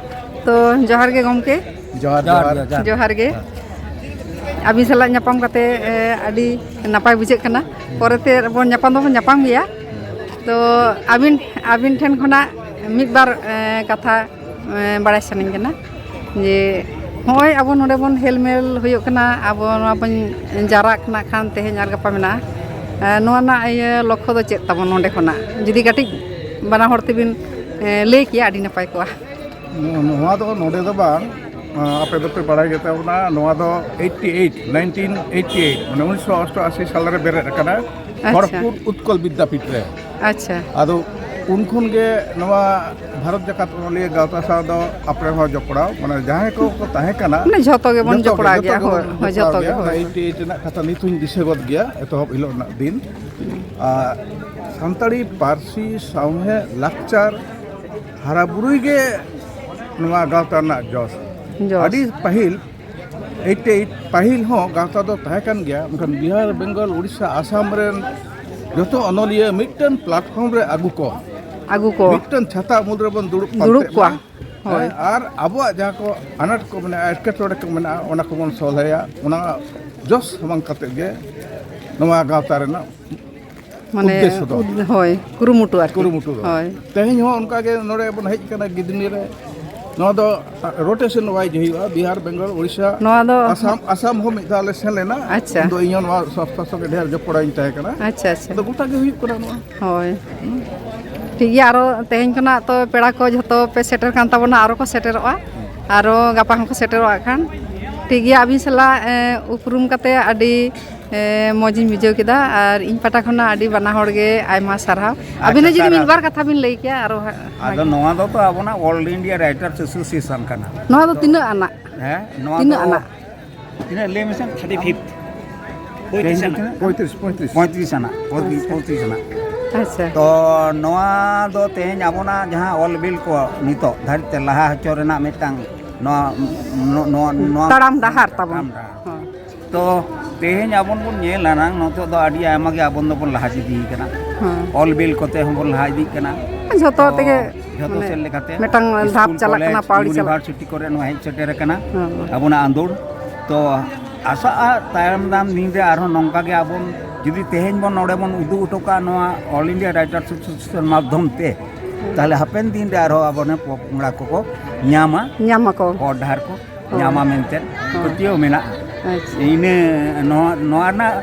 ᱛᱚ, ᱡᱚᱦᱟᱨ ᱜᱮ ᱜᱚᱢᱠᱮ᱾ ᱡᱚᱦᱟᱨ, ᱡᱚᱦᱟᱨ, ᱡᱚᱦᱟᱨ, ᱡᱚᱦᱟᱨ᱾ ᱡᱚᱦᱟᱨ ᱜᱮ᱾ ᱦᱮᱸ᱾ ᱟᱹᱵᱤᱱ ᱥᱟᱞᱟᱜ ᱧᱟᱯᱟᱢ ᱠᱟᱛᱮ, ᱮ, ᱟᱹᱰᱤ ᱱᱟᱯᱟᱭ ᱵᱩᱡᱷᱟᱹᱜ ᱠᱟᱱᱟ᱾ ᱦᱮᱸ᱾ ᱯᱚᱨᱮᱛᱮ ᱵᱚᱱ ᱧᱟᱯᱟᱢ ᱫᱚᱵᱚᱱ ᱧᱟᱯᱟᱢ ᱜᱮᱭᱟ᱾ ᱦᱮᱸ᱾ ᱛᱚ, ᱟᱹᱵᱤᱱ, ᱟᱹᱵᱤᱱ ᱴᱷᱮᱱ ᱠᱷᱚᱱᱟᱜ ᱢᱤᱫ ᱵᱟᱨ, ᱮ, ᱠᱟᱛᱷᱟ, ᱮ, ᱵᱟᱲᱟᱭ ᱥᱟᱱᱟᱧ ᱠᱟᱱᱟ ᱡᱮ ᱱᱚᱜᱼᱚᱭ ᱟᱵᱚ ᱱᱚᱰᱮ ᱵᱚᱱ ᱦᱮᱞᱢᱮᱞ ᱦᱩᱭᱩᱜ ᱠᱟᱱᱟ, ᱟᱵᱚ ᱱᱚᱣᱟ ᱵᱚᱱ ᱡᱟᱣᱨᱟᱜ ᱠᱟᱱᱟ ᱠᱷᱟᱱ ᱛᱮᱦᱮᱧ ᱟᱨ ᱜᱟᱯᱟ ᱢᱮᱱᱟᱜᱼᱟ᱾ ᱮ, ᱱᱚᱣᱟ ᱨᱮᱱᱟᱜ ᱤᱭᱟᱹ ᱞᱚᱠᱠᱷᱚ ᱫᱚ ᱪᱮᱫ ᱛᱟᱵᱚᱱ ᱱᱚᱰᱮ ᱠᱷᱚᱱᱟᱜ? ᱡᱩᱫᱤ ᱠᱟᱹᱴᱤᱡ ᱵᱟᱱᱟ ᱦᱚᱲ ᱛᱮᱵᱤᱱ, ᱮ, ᱞᱟᱹᱭ ᱠᱮᱭᱟ ᱟᱹᱰᱤ ᱱᱟᱯᱟᱭ ᱠᱚᱜᱼᱟ᱾ ᱱᱚ-, ᱱᱚᱣᱟ ᱫᱚ ᱱᱚᱰᱮ ᱫᱚ ᱵᱟᱝ, ᱟᱯᱮ ᱫᱚᱯᱮ ᱵᱟᱲᱟᱭ ᱜᱮ ᱛᱟᱵᱚᱱᱟ, ᱱᱚᱣᱟ ᱫᱚ eighty eight, nineteen eighty eight, ᱢᱟᱱᱮ ᱩᱱᱤᱥᱥᱚ ᱚᱥᱴᱚᱟᱥᱤ ᱥᱟᱞ ᱨᱮ ᱵᱮᱨᱮᱫ ᱟᱠᱟᱱᱟ᱾ ᱟᱪᱪᱷᱟ᱾ ᱠᱷᱚᱲᱚᱜᱽᱯᱩᱨ ᱩᱛᱠᱚᱞ ᱵᱤᱫᱽᱫᱟᱯᱤᱴ ᱨᱮ᱾ ᱟᱪᱪᱷᱟ᱾ ᱟᱫᱚ ᱩᱱ ᱠᱷᱚᱱ ᱜᱮ ᱱᱚᱣᱟ ᱵᱷᱟᱨᱚᱛ ᱡᱟᱠᱟᱛ ᱚᱱᱚᱞᱤᱭᱟᱹ ᱜᱟᱶᱛᱟ ᱥᱟᱶ ᱫᱚ ᱟᱯᱮ ᱦᱚᱸ ᱡᱚᱯᱲᱟᱣ, ᱢᱟᱱᱮ ᱡᱟᱦᱟᱸᱭ ᱠᱚ ᱠᱚ ᱛᱟᱦᱮᱸ ᱠᱟᱱᱟ, ᱢᱟᱱᱮ ᱡᱷᱚᱛᱚ ᱜᱮᱵᱚᱱ ᱡᱚᱛᱚ ᱜᱮ, ᱡᱚᱯᱲᱟᱣ ᱡᱚᱛᱚ ᱜᱮᱭᱟ᱾ ᱜᱮᱵᱚᱱ ᱦᱳᱭ, ᱦᱳᱭ, ᱡᱚᱯᱲᱟᱣ ᱡᱷᱚᱛᱚ ᱜᱮ, ᱜᱮ, ᱚᱱᱟ ᱦᱳᱭ᱾ eighty eight ᱨᱮᱱᱟᱜ ᱠᱟᱛᱷᱟ ᱱᱤᱛ ᱦᱚᱸᱧ ᱫᱤᱥᱟᱹ ᱜᱚᱫ ᱜᱮᱭᱟ, ᱮᱛᱚᱦᱚᱵ ᱦᱤᱞᱳᱜ ᱨᱮᱱᱟᱜ ᱫᱤᱱ᱾ ᱟᱨ ᱥᱟᱱᱛᱟᱲᱤ ᱯᱟᱹᱨᱥᱤ, ᱥᱟᱶᱦᱮᱫ, ᱞᱟᱠᱪᱟᱨ ᱦᱟᱨᱟ ᱵᱩᱨᱩᱭ ᱜᱮ ᱱᱚᱣᱟ ᱜᱟᱶᱛᱟ ᱨᱮᱱᱟᱜ ᱡᱚᱥ᱾ ᱡᱚᱥ᱾ ᱟᱹᱰᱤ ᱯᱟᱹᱦᱤᱞ, eighty eight ᱯᱟᱹᱦᱤᱞ ᱦᱚᱸ ᱜᱟᱶᱛᱟ ᱫᱚ ᱛᱟᱦᱮᱸ ᱠᱟᱱ ᱜᱮᱭᱟ, ᱢᱮᱱᱠᱷᱟᱱ ᱵᱤᱦᱟᱨ, ᱵᱮᱝᱜᱚᱞ, ᱩᱲᱤᱥᱥᱟ, ᱟᱥᱟᱢ ᱨᱮᱱ ᱡᱚᱛᱚ ᱚᱱᱚᱞᱤᱭᱟᱹ ᱢᱤᱫᱴᱮᱱ platform ᱨᱮ ᱟᱹᱜᱩ ᱠᱚ᱾ ᱟᱹᱜᱩ ᱠᱚ᱾ ᱢᱤᱫᱴᱮᱱ ᱪᱷᱟᱛᱟ ᱩᱢᱩᱞ ᱨᱮᱵᱚᱱ ᱫᱩᱲᱩᱵ ᱫᱩᱲᱩᱵ ᱯᱟᱱᱛᱮᱜ ᱠᱚᱣᱟ᱾ ᱢᱟ᱾ ᱦᱳᱭ᱾ ᱦᱮᱸ, ᱟᱨ ᱟᱵᱚᱣᱟᱜ ᱡᱟᱦᱟᱸ ᱠᱚ ᱟᱱᱟᱴ ᱠᱚ ᱢᱮᱱᱟᱜᱼᱟ, ᱮᱴᱠᱮᱴᱚᱬᱮ ᱠᱚ ᱢᱮᱱᱟᱜᱼᱟ, ᱚᱱᱟ ᱠᱚᱵᱚᱱ ᱥᱚᱞᱦᱮᱭᱟ᱾ ᱚᱱᱟ ᱡᱚᱥ ᱥᱟᱢᱟᱝ ᱠᱟᱛᱮᱫ ᱜᱮ ᱱᱚᱣᱟ ᱜᱟᱶᱛᱟ ᱨᱮᱱᱟᱜ ᱢᱟᱱᱮ, ᱩᱫᱽᱫᱮᱥᱥᱚ ᱫᱚ᱾ ᱩᱫᱽ-, ᱦᱳᱭ, ᱠᱩᱨᱩᱢᱩᱴᱩ ᱟᱨᱠᱤ᱾ ᱠᱩᱨᱩᱢᱩᱴᱩ ᱫᱚ᱾ ᱦᱳᱭ᱾ ᱛᱮᱦᱮᱧ ᱦᱚᱸ ᱚᱱᱠᱟ ᱜᱮ ᱱᱚᱰᱮ ᱵᱚᱱ ᱦᱮᱡ ᱟᱠᱟᱱᱟ ᱜᱤᱫᱽᱱᱤ ᱨᱮ᱾ ᱱᱚᱣᱟ ᱫᱚ rotation wise ᱦᱩᱭᱩᱜᱼᱟ, ᱵᱤᱦᱟᱨ, ᱵᱮᱝᱜᱚᱞ, ᱳᱲᱤᱥᱥᱟ, ᱱᱚᱣᱟ ᱫᱚ ᱟᱥᱟᱢ, ᱟᱥᱟᱢ ᱦᱚᱸ ᱢᱤᱫ ᱫᱷᱟᱣ ᱞᱮ ᱥᱮᱱ ᱞᱮᱱᱟ᱾ ᱟᱪᱪᱷᱟ᱾ ᱩᱱᱫᱚ ᱤᱧ ᱦᱚᱸ ᱱᱚᱣᱟ ᱥᱚᱝᱥᱛᱷᱟ ᱥᱚᱸᱜᱮ ᱰᱷᱮᱨ ᱡᱚᱯᱲᱟᱣ ᱤᱧ ᱛᱟᱦᱮᱸ ᱠᱟᱱᱟ᱾ ᱟᱪᱪᱷᱟ, ᱟᱪᱪᱷᱟ᱾ ᱟᱫᱚ ᱜᱚᱴᱟ ᱜᱮ ᱦᱩᱭᱩᱜ ᱠᱟᱱᱟ ᱱᱚᱣᱟ᱾ ᱦᱳᱭ᱾ ᱴᱷᱤᱠ ᱜᱮᱭᱟ, ᱟᱨᱚ ᱛᱮᱦᱮᱧ ᱠᱷᱚᱱᱟᱜ ᱛᱚ ᱯᱮᱲᱟ ᱠᱚ ᱡᱷᱚᱛᱚ ᱯᱮ ᱥᱮᱴᱮᱨ ᱠᱟᱱ ᱛᱟᱵᱚᱱᱟ, ᱟᱨᱚ ᱠᱚ ᱥᱮᱴᱮᱨᱚᱜᱼᱟ, ᱟᱨᱚ ᱜᱟᱯᱟ ᱦᱚᱸᱠᱚ ᱥᱮᱴᱮᱨᱚᱜᱼᱟ ᱠᱷᱟᱱ᱾ ᱴᱷᱤᱠ ᱜᱮᱭᱟ, ᱟᱹᱵᱤᱱ ᱥᱟᱞᱟᱜ, ᱮ, ᱩᱯᱨᱩᱢ ᱠᱟᱛᱮ ᱟᱹᱰᱤ, ᱮ, ᱢᱚᱡᱽ ᱤᱧ ᱵᱩᱡᱷᱟᱹᱣ ᱠᱮᱫᱟ, ᱟᱨ ᱤᱧ ᱯᱟᱦᱴᱟ ᱠᱷᱚᱱᱟᱜ ᱟᱹᱰᱤ ᱵᱟᱱᱟ ᱦᱚᱲ ᱜᱮ ᱟᱭᱢᱟ ᱥᱟᱨᱦᱟᱣ᱾ ᱟᱪᱪᱷᱟ, ᱟᱹᱵᱤᱱ ᱦᱚᱸ ᱡᱩᱫᱤ ᱥᱟᱨᱦᱟᱣ᱾ ᱢᱤᱫ ᱵᱟᱨ ᱠᱟᱛᱷᱟ ᱵᱤᱱ ᱞᱟᱹᱭ ᱠᱮᱭᱟ ᱟᱨᱚ ᱦᱟᱸᱜ ᱟᱫᱚ ᱵᱷᱟᱜᱮ᱾ ᱱᱚᱣᱟ ᱫᱚ ᱛᱚ ᱟᱵᱚᱱᱟᱜ All India Writers Association ᱠᱟᱱᱟ᱾ ᱱᱚᱣᱟ ᱫᱚ ᱛᱤᱱᱟᱹᱜ ᱟᱱᱟᱜ? ᱦᱮᱸ, ᱱᱚᱣᱟ ᱛᱤᱱᱟᱹᱜ ᱫᱚ ᱟᱱᱟᱜ? ᱛᱤᱱᱟᱹᱜ ᱞᱟᱹᱭ ᱢᱮᱥᱮ? Thirty fifth᱾ ᱯᱚᱸᱭᱛᱨᱤᱥ ᱟᱱᱟᱜ᱾ ᱯᱚᱸᱭᱛᱨᱤᱥ, ᱯᱚᱸᱭᱛᱨᱤᱥ᱾ ᱯᱚᱸᱭᱛᱨᱤᱥ ᱟᱱᱟᱜ, ᱯᱚᱸᱭᱛᱨᱤᱥ, ᱟᱪᱪᱷᱟ᱾ ᱯᱚᱸᱭᱛᱨᱤᱥ ᱟᱱᱟᱜ᱾ ᱟᱪᱪᱷᱟ᱾ ᱛᱚ ᱱᱚᱣᱟ ᱫᱚ ᱛᱮᱦᱮᱧ ᱟᱵᱚᱱᱟᱜ ᱡᱟᱦᱟᱸ ᱚᱞ ᱵᱤᱞ ᱠᱚ ᱱᱤᱛᱚᱜ ᱫᱷᱟᱹᱨᱤᱡ ᱛᱮ ᱞᱟᱦᱟ ᱦᱚᱪᱚ ᱨᱮᱱᱟᱜ ᱢᱤᱫᱴᱟᱝ ᱱᱚᱣᱟ, ᱱᱚ-, ᱱᱚᱣᱟ, ᱱᱚᱣᱟ ᱛᱟᱲᱟᱢ ᱰᱟᱦᱟᱨ ᱛᱟᱵᱚᱱ᱾ ᱛᱟᱲᱟᱢ ᱰᱟᱦᱟᱨ᱾ ᱦᱳᱭ᱾ ᱛᱚ ᱛᱮᱦᱮᱧ ᱟᱵᱚᱱ ᱵᱚᱱ ᱧᱮᱞᱟ ᱱᱟᱝ, ᱱᱤᱛᱚᱜ ᱫᱚ ᱟᱹᱰᱤ ᱟᱭᱢᱟ ᱜᱮ ᱟᱵᱚᱱ ᱫᱚᱵᱚᱱ ᱞᱟᱦᱟ ᱤᱫᱤ ᱠᱟᱱᱟ᱾ ᱦᱮᱸ᱾ ᱚᱞ ᱵᱤᱞ ᱠᱚᱛᱮ ᱦᱚᱸᱵᱚᱱ ᱞᱟᱦᱟ ᱤᱫᱤᱜ ᱠᱟᱱᱟ᱾ ᱡᱷᱚᱛᱚ ᱛᱚ ᱛᱮᱜᱮ ᱡᱷᱚᱛᱚ ᱢᱟᱱᱮ ᱥᱮᱫ ᱞᱮᱠᱟᱛᱮ ᱢᱤᱫᱴᱟᱝ ᱫᱷᱟᱯ ᱥᱠᱩᱞ, ᱪᱟᱞᱟᱜ ᱠᱚᱞᱮᱡᱽ, ᱠᱟᱱᱟ, ᱯᱟᱣᱲᱤ ᱪᱟᱞᱟᱜ ᱠᱟᱱᱟ᱾ ᱤᱭᱩᱱᱤᱵᱷᱟᱨᱥᱤᱴᱤ ᱠᱚᱨᱮ ᱱᱚᱣᱟ ᱦᱮᱡ ᱥᱮᱴᱮᱨ ᱟᱠᱟᱱᱟ ᱦᱮᱸ᱾ ᱟᱵᱚᱱᱟᱜ ᱟᱸᱫᱳᱲ᱾ ᱛᱚ ᱟᱥᱟᱜᱼᱟ ᱛᱟᱭᱚᱢ ᱫᱟᱨᱟᱢ ᱫᱤᱱ ᱨᱮ ᱟᱨᱦᱚᱸ ᱱᱚᱝᱠᱟ ᱜᱮ ᱟᱵᱚᱱ ᱡᱩᱫᱤ ᱛᱮᱦᱮᱧ ᱵᱚᱱ ᱱᱚᱰᱮ ᱵᱚᱱ ᱩᱫᱩᱜ ᱦᱚᱴᱚ ᱠᱟᱜᱼᱟ ᱱᱚᱣᱟ All India Writers Association ᱢᱟᱫᱽᱫᱷᱚᱢ ᱛᱮ, ᱛᱟᱦᱞᱮ ᱦᱟᱯᱮᱱ ᱫᱤᱱ ᱨᱮ ᱟᱨᱦᱚᱸ ᱟᱵᱚᱨᱮᱱ ᱯᱚᱯᱚᱝᱲᱟ ᱠᱚᱠᱚ ᱧᱟᱢᱟ, ᱧᱟᱢ ᱟᱠᱚ᱾ ᱦᱚᱨ ᱰᱟᱦᱟᱨ ᱠᱚ ᱦᱳᱭ᱾ ᱧᱟᱢᱟ ᱢᱮᱱᱛᱮ ᱦᱳᱭ᱾ ᱯᱟᱹᱛᱭᱟᱹᱣ ᱢᱮᱱᱟᱜᱼᱟ᱾ ᱟᱪᱪᱷᱟ᱾ ᱤᱱᱟᱹ ᱱᱚᱣᱟ, ᱱᱚᱣᱟ ᱨᱮᱱᱟᱜ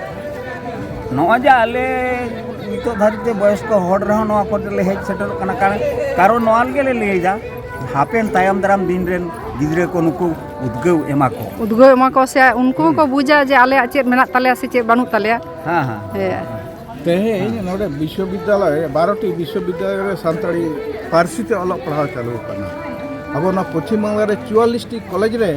ᱱᱚᱜᱼᱚᱭ ᱡᱮ ᱟᱞᱮ ᱱᱤᱛᱚᱜ ᱫᱷᱟᱹᱨᱤᱡ ᱛᱮ ᱵᱚᱭᱚᱥᱠᱚ ᱦᱚᱲ ᱨᱮᱦᱚᱸ ᱱᱚᱣᱟ ᱠᱚᱨᱮ ᱞᱮ ᱦᱮᱡ ᱥᱮᱴᱮᱨᱚᱜ ᱠᱟᱱᱟ, ᱠᱟᱨᱚᱱ, ᱠᱟᱨᱚᱱ ᱱᱚᱣᱟ ᱞᱟᱹᱜᱤᱫ ᱞᱮ ᱞᱟᱹᱭᱫᱟ, ᱦᱟᱯᱮᱱ ᱛᱟᱭᱚᱢ ᱫᱟᱨᱟᱢ ᱫᱤᱱ ᱨᱮᱱ ᱜᱤᱫᱽᱨᱟᱹ ᱠᱚ ᱱᱩᱠᱩ ᱩᱫᱽᱜᱟᱹᱣ ᱮᱢᱟ ᱠᱚ᱾ ᱩᱫᱽᱜᱟᱹᱣ ᱮᱢᱟ ᱠᱚ ᱥᱮ ᱩᱱᱠᱩ ᱦᱚᱸᱠᱚ ᱵᱩᱡᱟ ᱡᱮ ᱟᱞᱮᱭᱟᱜ ᱪᱮᱫ ᱢᱮᱱᱟᱜ ᱛᱟᱞᱮᱭᱟ ᱥᱮ ᱪᱮᱫ ᱵᱟᱹᱱᱩᱜ ᱛᱟᱞᱮᱭᱟ᱾ ᱦᱮᱸ, ᱦᱮᱸ᱾ ᱦᱮᱸ᱾ ᱛᱮᱦᱮᱧ ᱱᱚᱰᱮ ᱵᱤᱥᱥᱚᱵᱤᱫᱽᱫᱟᱞᱚᱭ, ᱵᱟᱨᱚ ᱴᱤ ᱵᱤᱥᱥᱚᱵᱤᱫᱽᱫᱟᱞᱚᱭ ᱨᱮ ᱥᱟᱱᱛᱟᱲᱤ ᱯᱟᱹᱨᱥᱤ ᱛᱮ ᱚᱞᱚᱜ ᱯᱟᱲᱦᱟᱣ ᱪᱟᱹᱞᱩ ᱟᱠᱟᱱᱟ᱾ ᱟᱵᱚ ᱱᱚᱣᱟ ᱯᱚᱪᱷᱤᱢ ᱵᱟᱝᱞᱟ ᱨᱮ ᱪᱩᱣᱟᱞᱞᱤᱥ ᱴᱤ ᱠᱚᱞᱮᱡᱽ ᱨᱮ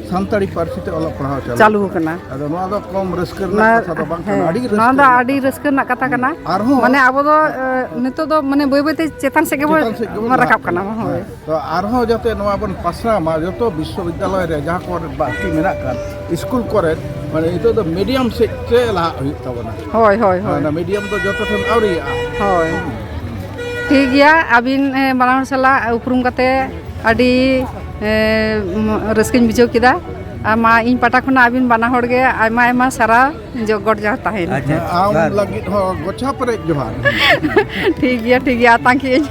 ᱥᱟᱱᱛᱟᱲᱤ ᱯᱟᱹᱨᱥᱤ ᱛᱮ ᱚᱞᱚᱜ ᱯᱟᱲᱦᱟᱣ ᱪᱟᱹᱞᱩ ᱪᱟᱹᱞᱩ ᱟᱠᱟᱱᱟ᱾ ᱟᱫᱚ ᱱᱚᱣᱟ ᱫᱚ ᱠᱚᱢ ᱨᱟᱹᱥᱠᱟᱹ ᱨᱮᱱᱟᱜ ᱱᱚᱣᱟ, ᱠᱟᱛᱷᱟ ᱫᱚ ᱵᱟᱝ ᱠᱟᱱᱟ, ᱦᱮᱸ, ᱟᱹᱰᱤ ᱨᱟᱹᱥᱠᱟᱹ ᱱᱚᱣᱟ ᱫᱚ ᱨᱮᱱᱟᱜ ᱟᱹᱰᱤ ᱠᱟᱛᱷᱟ᱾ ᱨᱟᱹᱥᱠᱟᱹ ᱨᱮᱱᱟᱜ ᱠᱟᱛᱷᱟ ᱠᱟᱱᱟ᱾ ᱟᱨᱦᱚᱸ ᱢᱟᱱᱮ ᱟᱵᱚ ᱫᱚ, ᱮ, ᱱᱤᱛᱚᱜ ᱫᱚ ᱢᱟᱱᱮ ᱵᱟᱹᱭ ᱵᱟᱹᱭ ᱛᱮ ᱪᱮᱛᱟᱱ ᱥᱮᱫ ᱜᱮᱵᱚᱱ ᱪᱮᱛᱟᱱ ᱥᱮᱫ ᱜᱮᱵᱚᱱ ᱨᱟᱠᱟᱵ ᱞᱟᱦᱟᱜ ᱠᱟᱱᱟ, ᱠᱟᱱᱟ᱾ ᱦᱳᱭ᱾ ᱦᱮᱸ᱾ ᱛᱚ ᱟᱨᱦᱚᱸ ᱡᱟᱛᱮ ᱱᱚᱣᱟ ᱵᱚᱱ ᱯᱟᱥᱱᱟᱣ ᱢᱟ, ᱡᱚᱛᱚ ᱵᱤᱥᱥᱚᱵᱤᱫᱽᱫᱟᱞᱚᱭ ᱨᱮ ᱡᱟᱦᱟᱸ ᱠᱚᱨᱮ ᱵᱟᱹᱠᱤ ᱢᱮᱱᱟᱜ ᱠᱟᱱ ᱥᱠᱩᱞ ᱠᱚᱨᱮ, ᱢᱟᱱᱮ ᱱᱤᱛᱚᱜ ᱫᱚ ᱢᱤᱰᱤᱭᱟᱢ ᱥᱮᱫ ᱛᱮ ᱞᱟᱦᱟᱜ ᱦᱩᱭᱩᱜ ᱛᱟᱵᱚᱱᱟ᱾ ᱦᱳᱭ, ᱦᱳᱭ, ᱦᱳᱭ᱾ ᱚᱱᱟ ᱢᱤᱰᱤᱭᱟᱢ ᱫᱚ ᱡᱚᱛᱚ ᱴᱷᱮᱱ ᱟᱹᱣᱨᱤᱭᱟᱜᱼᱟ᱾ ᱦᱳᱭ᱾ ᱴᱷᱤᱠ ᱜᱮᱭᱟ, ᱟᱹᱵᱤᱱ, ᱮ, ᱵᱟᱱᱟ ᱦᱚᱲ ᱥᱟᱞᱟᱜ ᱩᱯᱨᱩᱢ ᱠᱟᱛᱮ ᱟᱹᱰᱤ, ᱮ, ᱨᱟᱹᱥᱠᱟᱹᱧ ᱵᱩᱡᱷᱟᱹᱣ ᱠᱮᱫᱟ᱾ ᱟᱨ ᱢᱟ ᱤᱧ ᱯᱟᱦᱴᱟ ᱠᱷᱚᱱᱟᱜ ᱟᱹᱵᱤᱱ ᱵᱟᱱᱟ ᱦᱚᱲ ᱜᱮ ᱟᱭᱢᱟ ᱟᱭᱢᱟ ᱥᱟᱨᱦᱟᱣ, ᱡᱚ-, ᱜᱚᱰ ᱡᱚᱦᱟᱨ ᱛᱟᱦᱮᱱ᱾ ᱟᱪᱪᱷᱟ, ᱟᱢ ᱡᱚᱦᱟᱨ᱾ ᱞᱟᱹᱜᱤᱫ ᱦᱚᱸ ᱜᱚᱪᱷᱟ ᱯᱮᱨᱮᱡ ᱡᱚᱦᱟᱨ᱾ ᱴᱷᱤᱠ ᱜᱮᱭᱟ, ᱴᱷᱤᱠ ᱜᱮᱭᱟ, ᱟᱛᱟᱝ ᱠᱮᱜ ᱟᱹᱧ᱾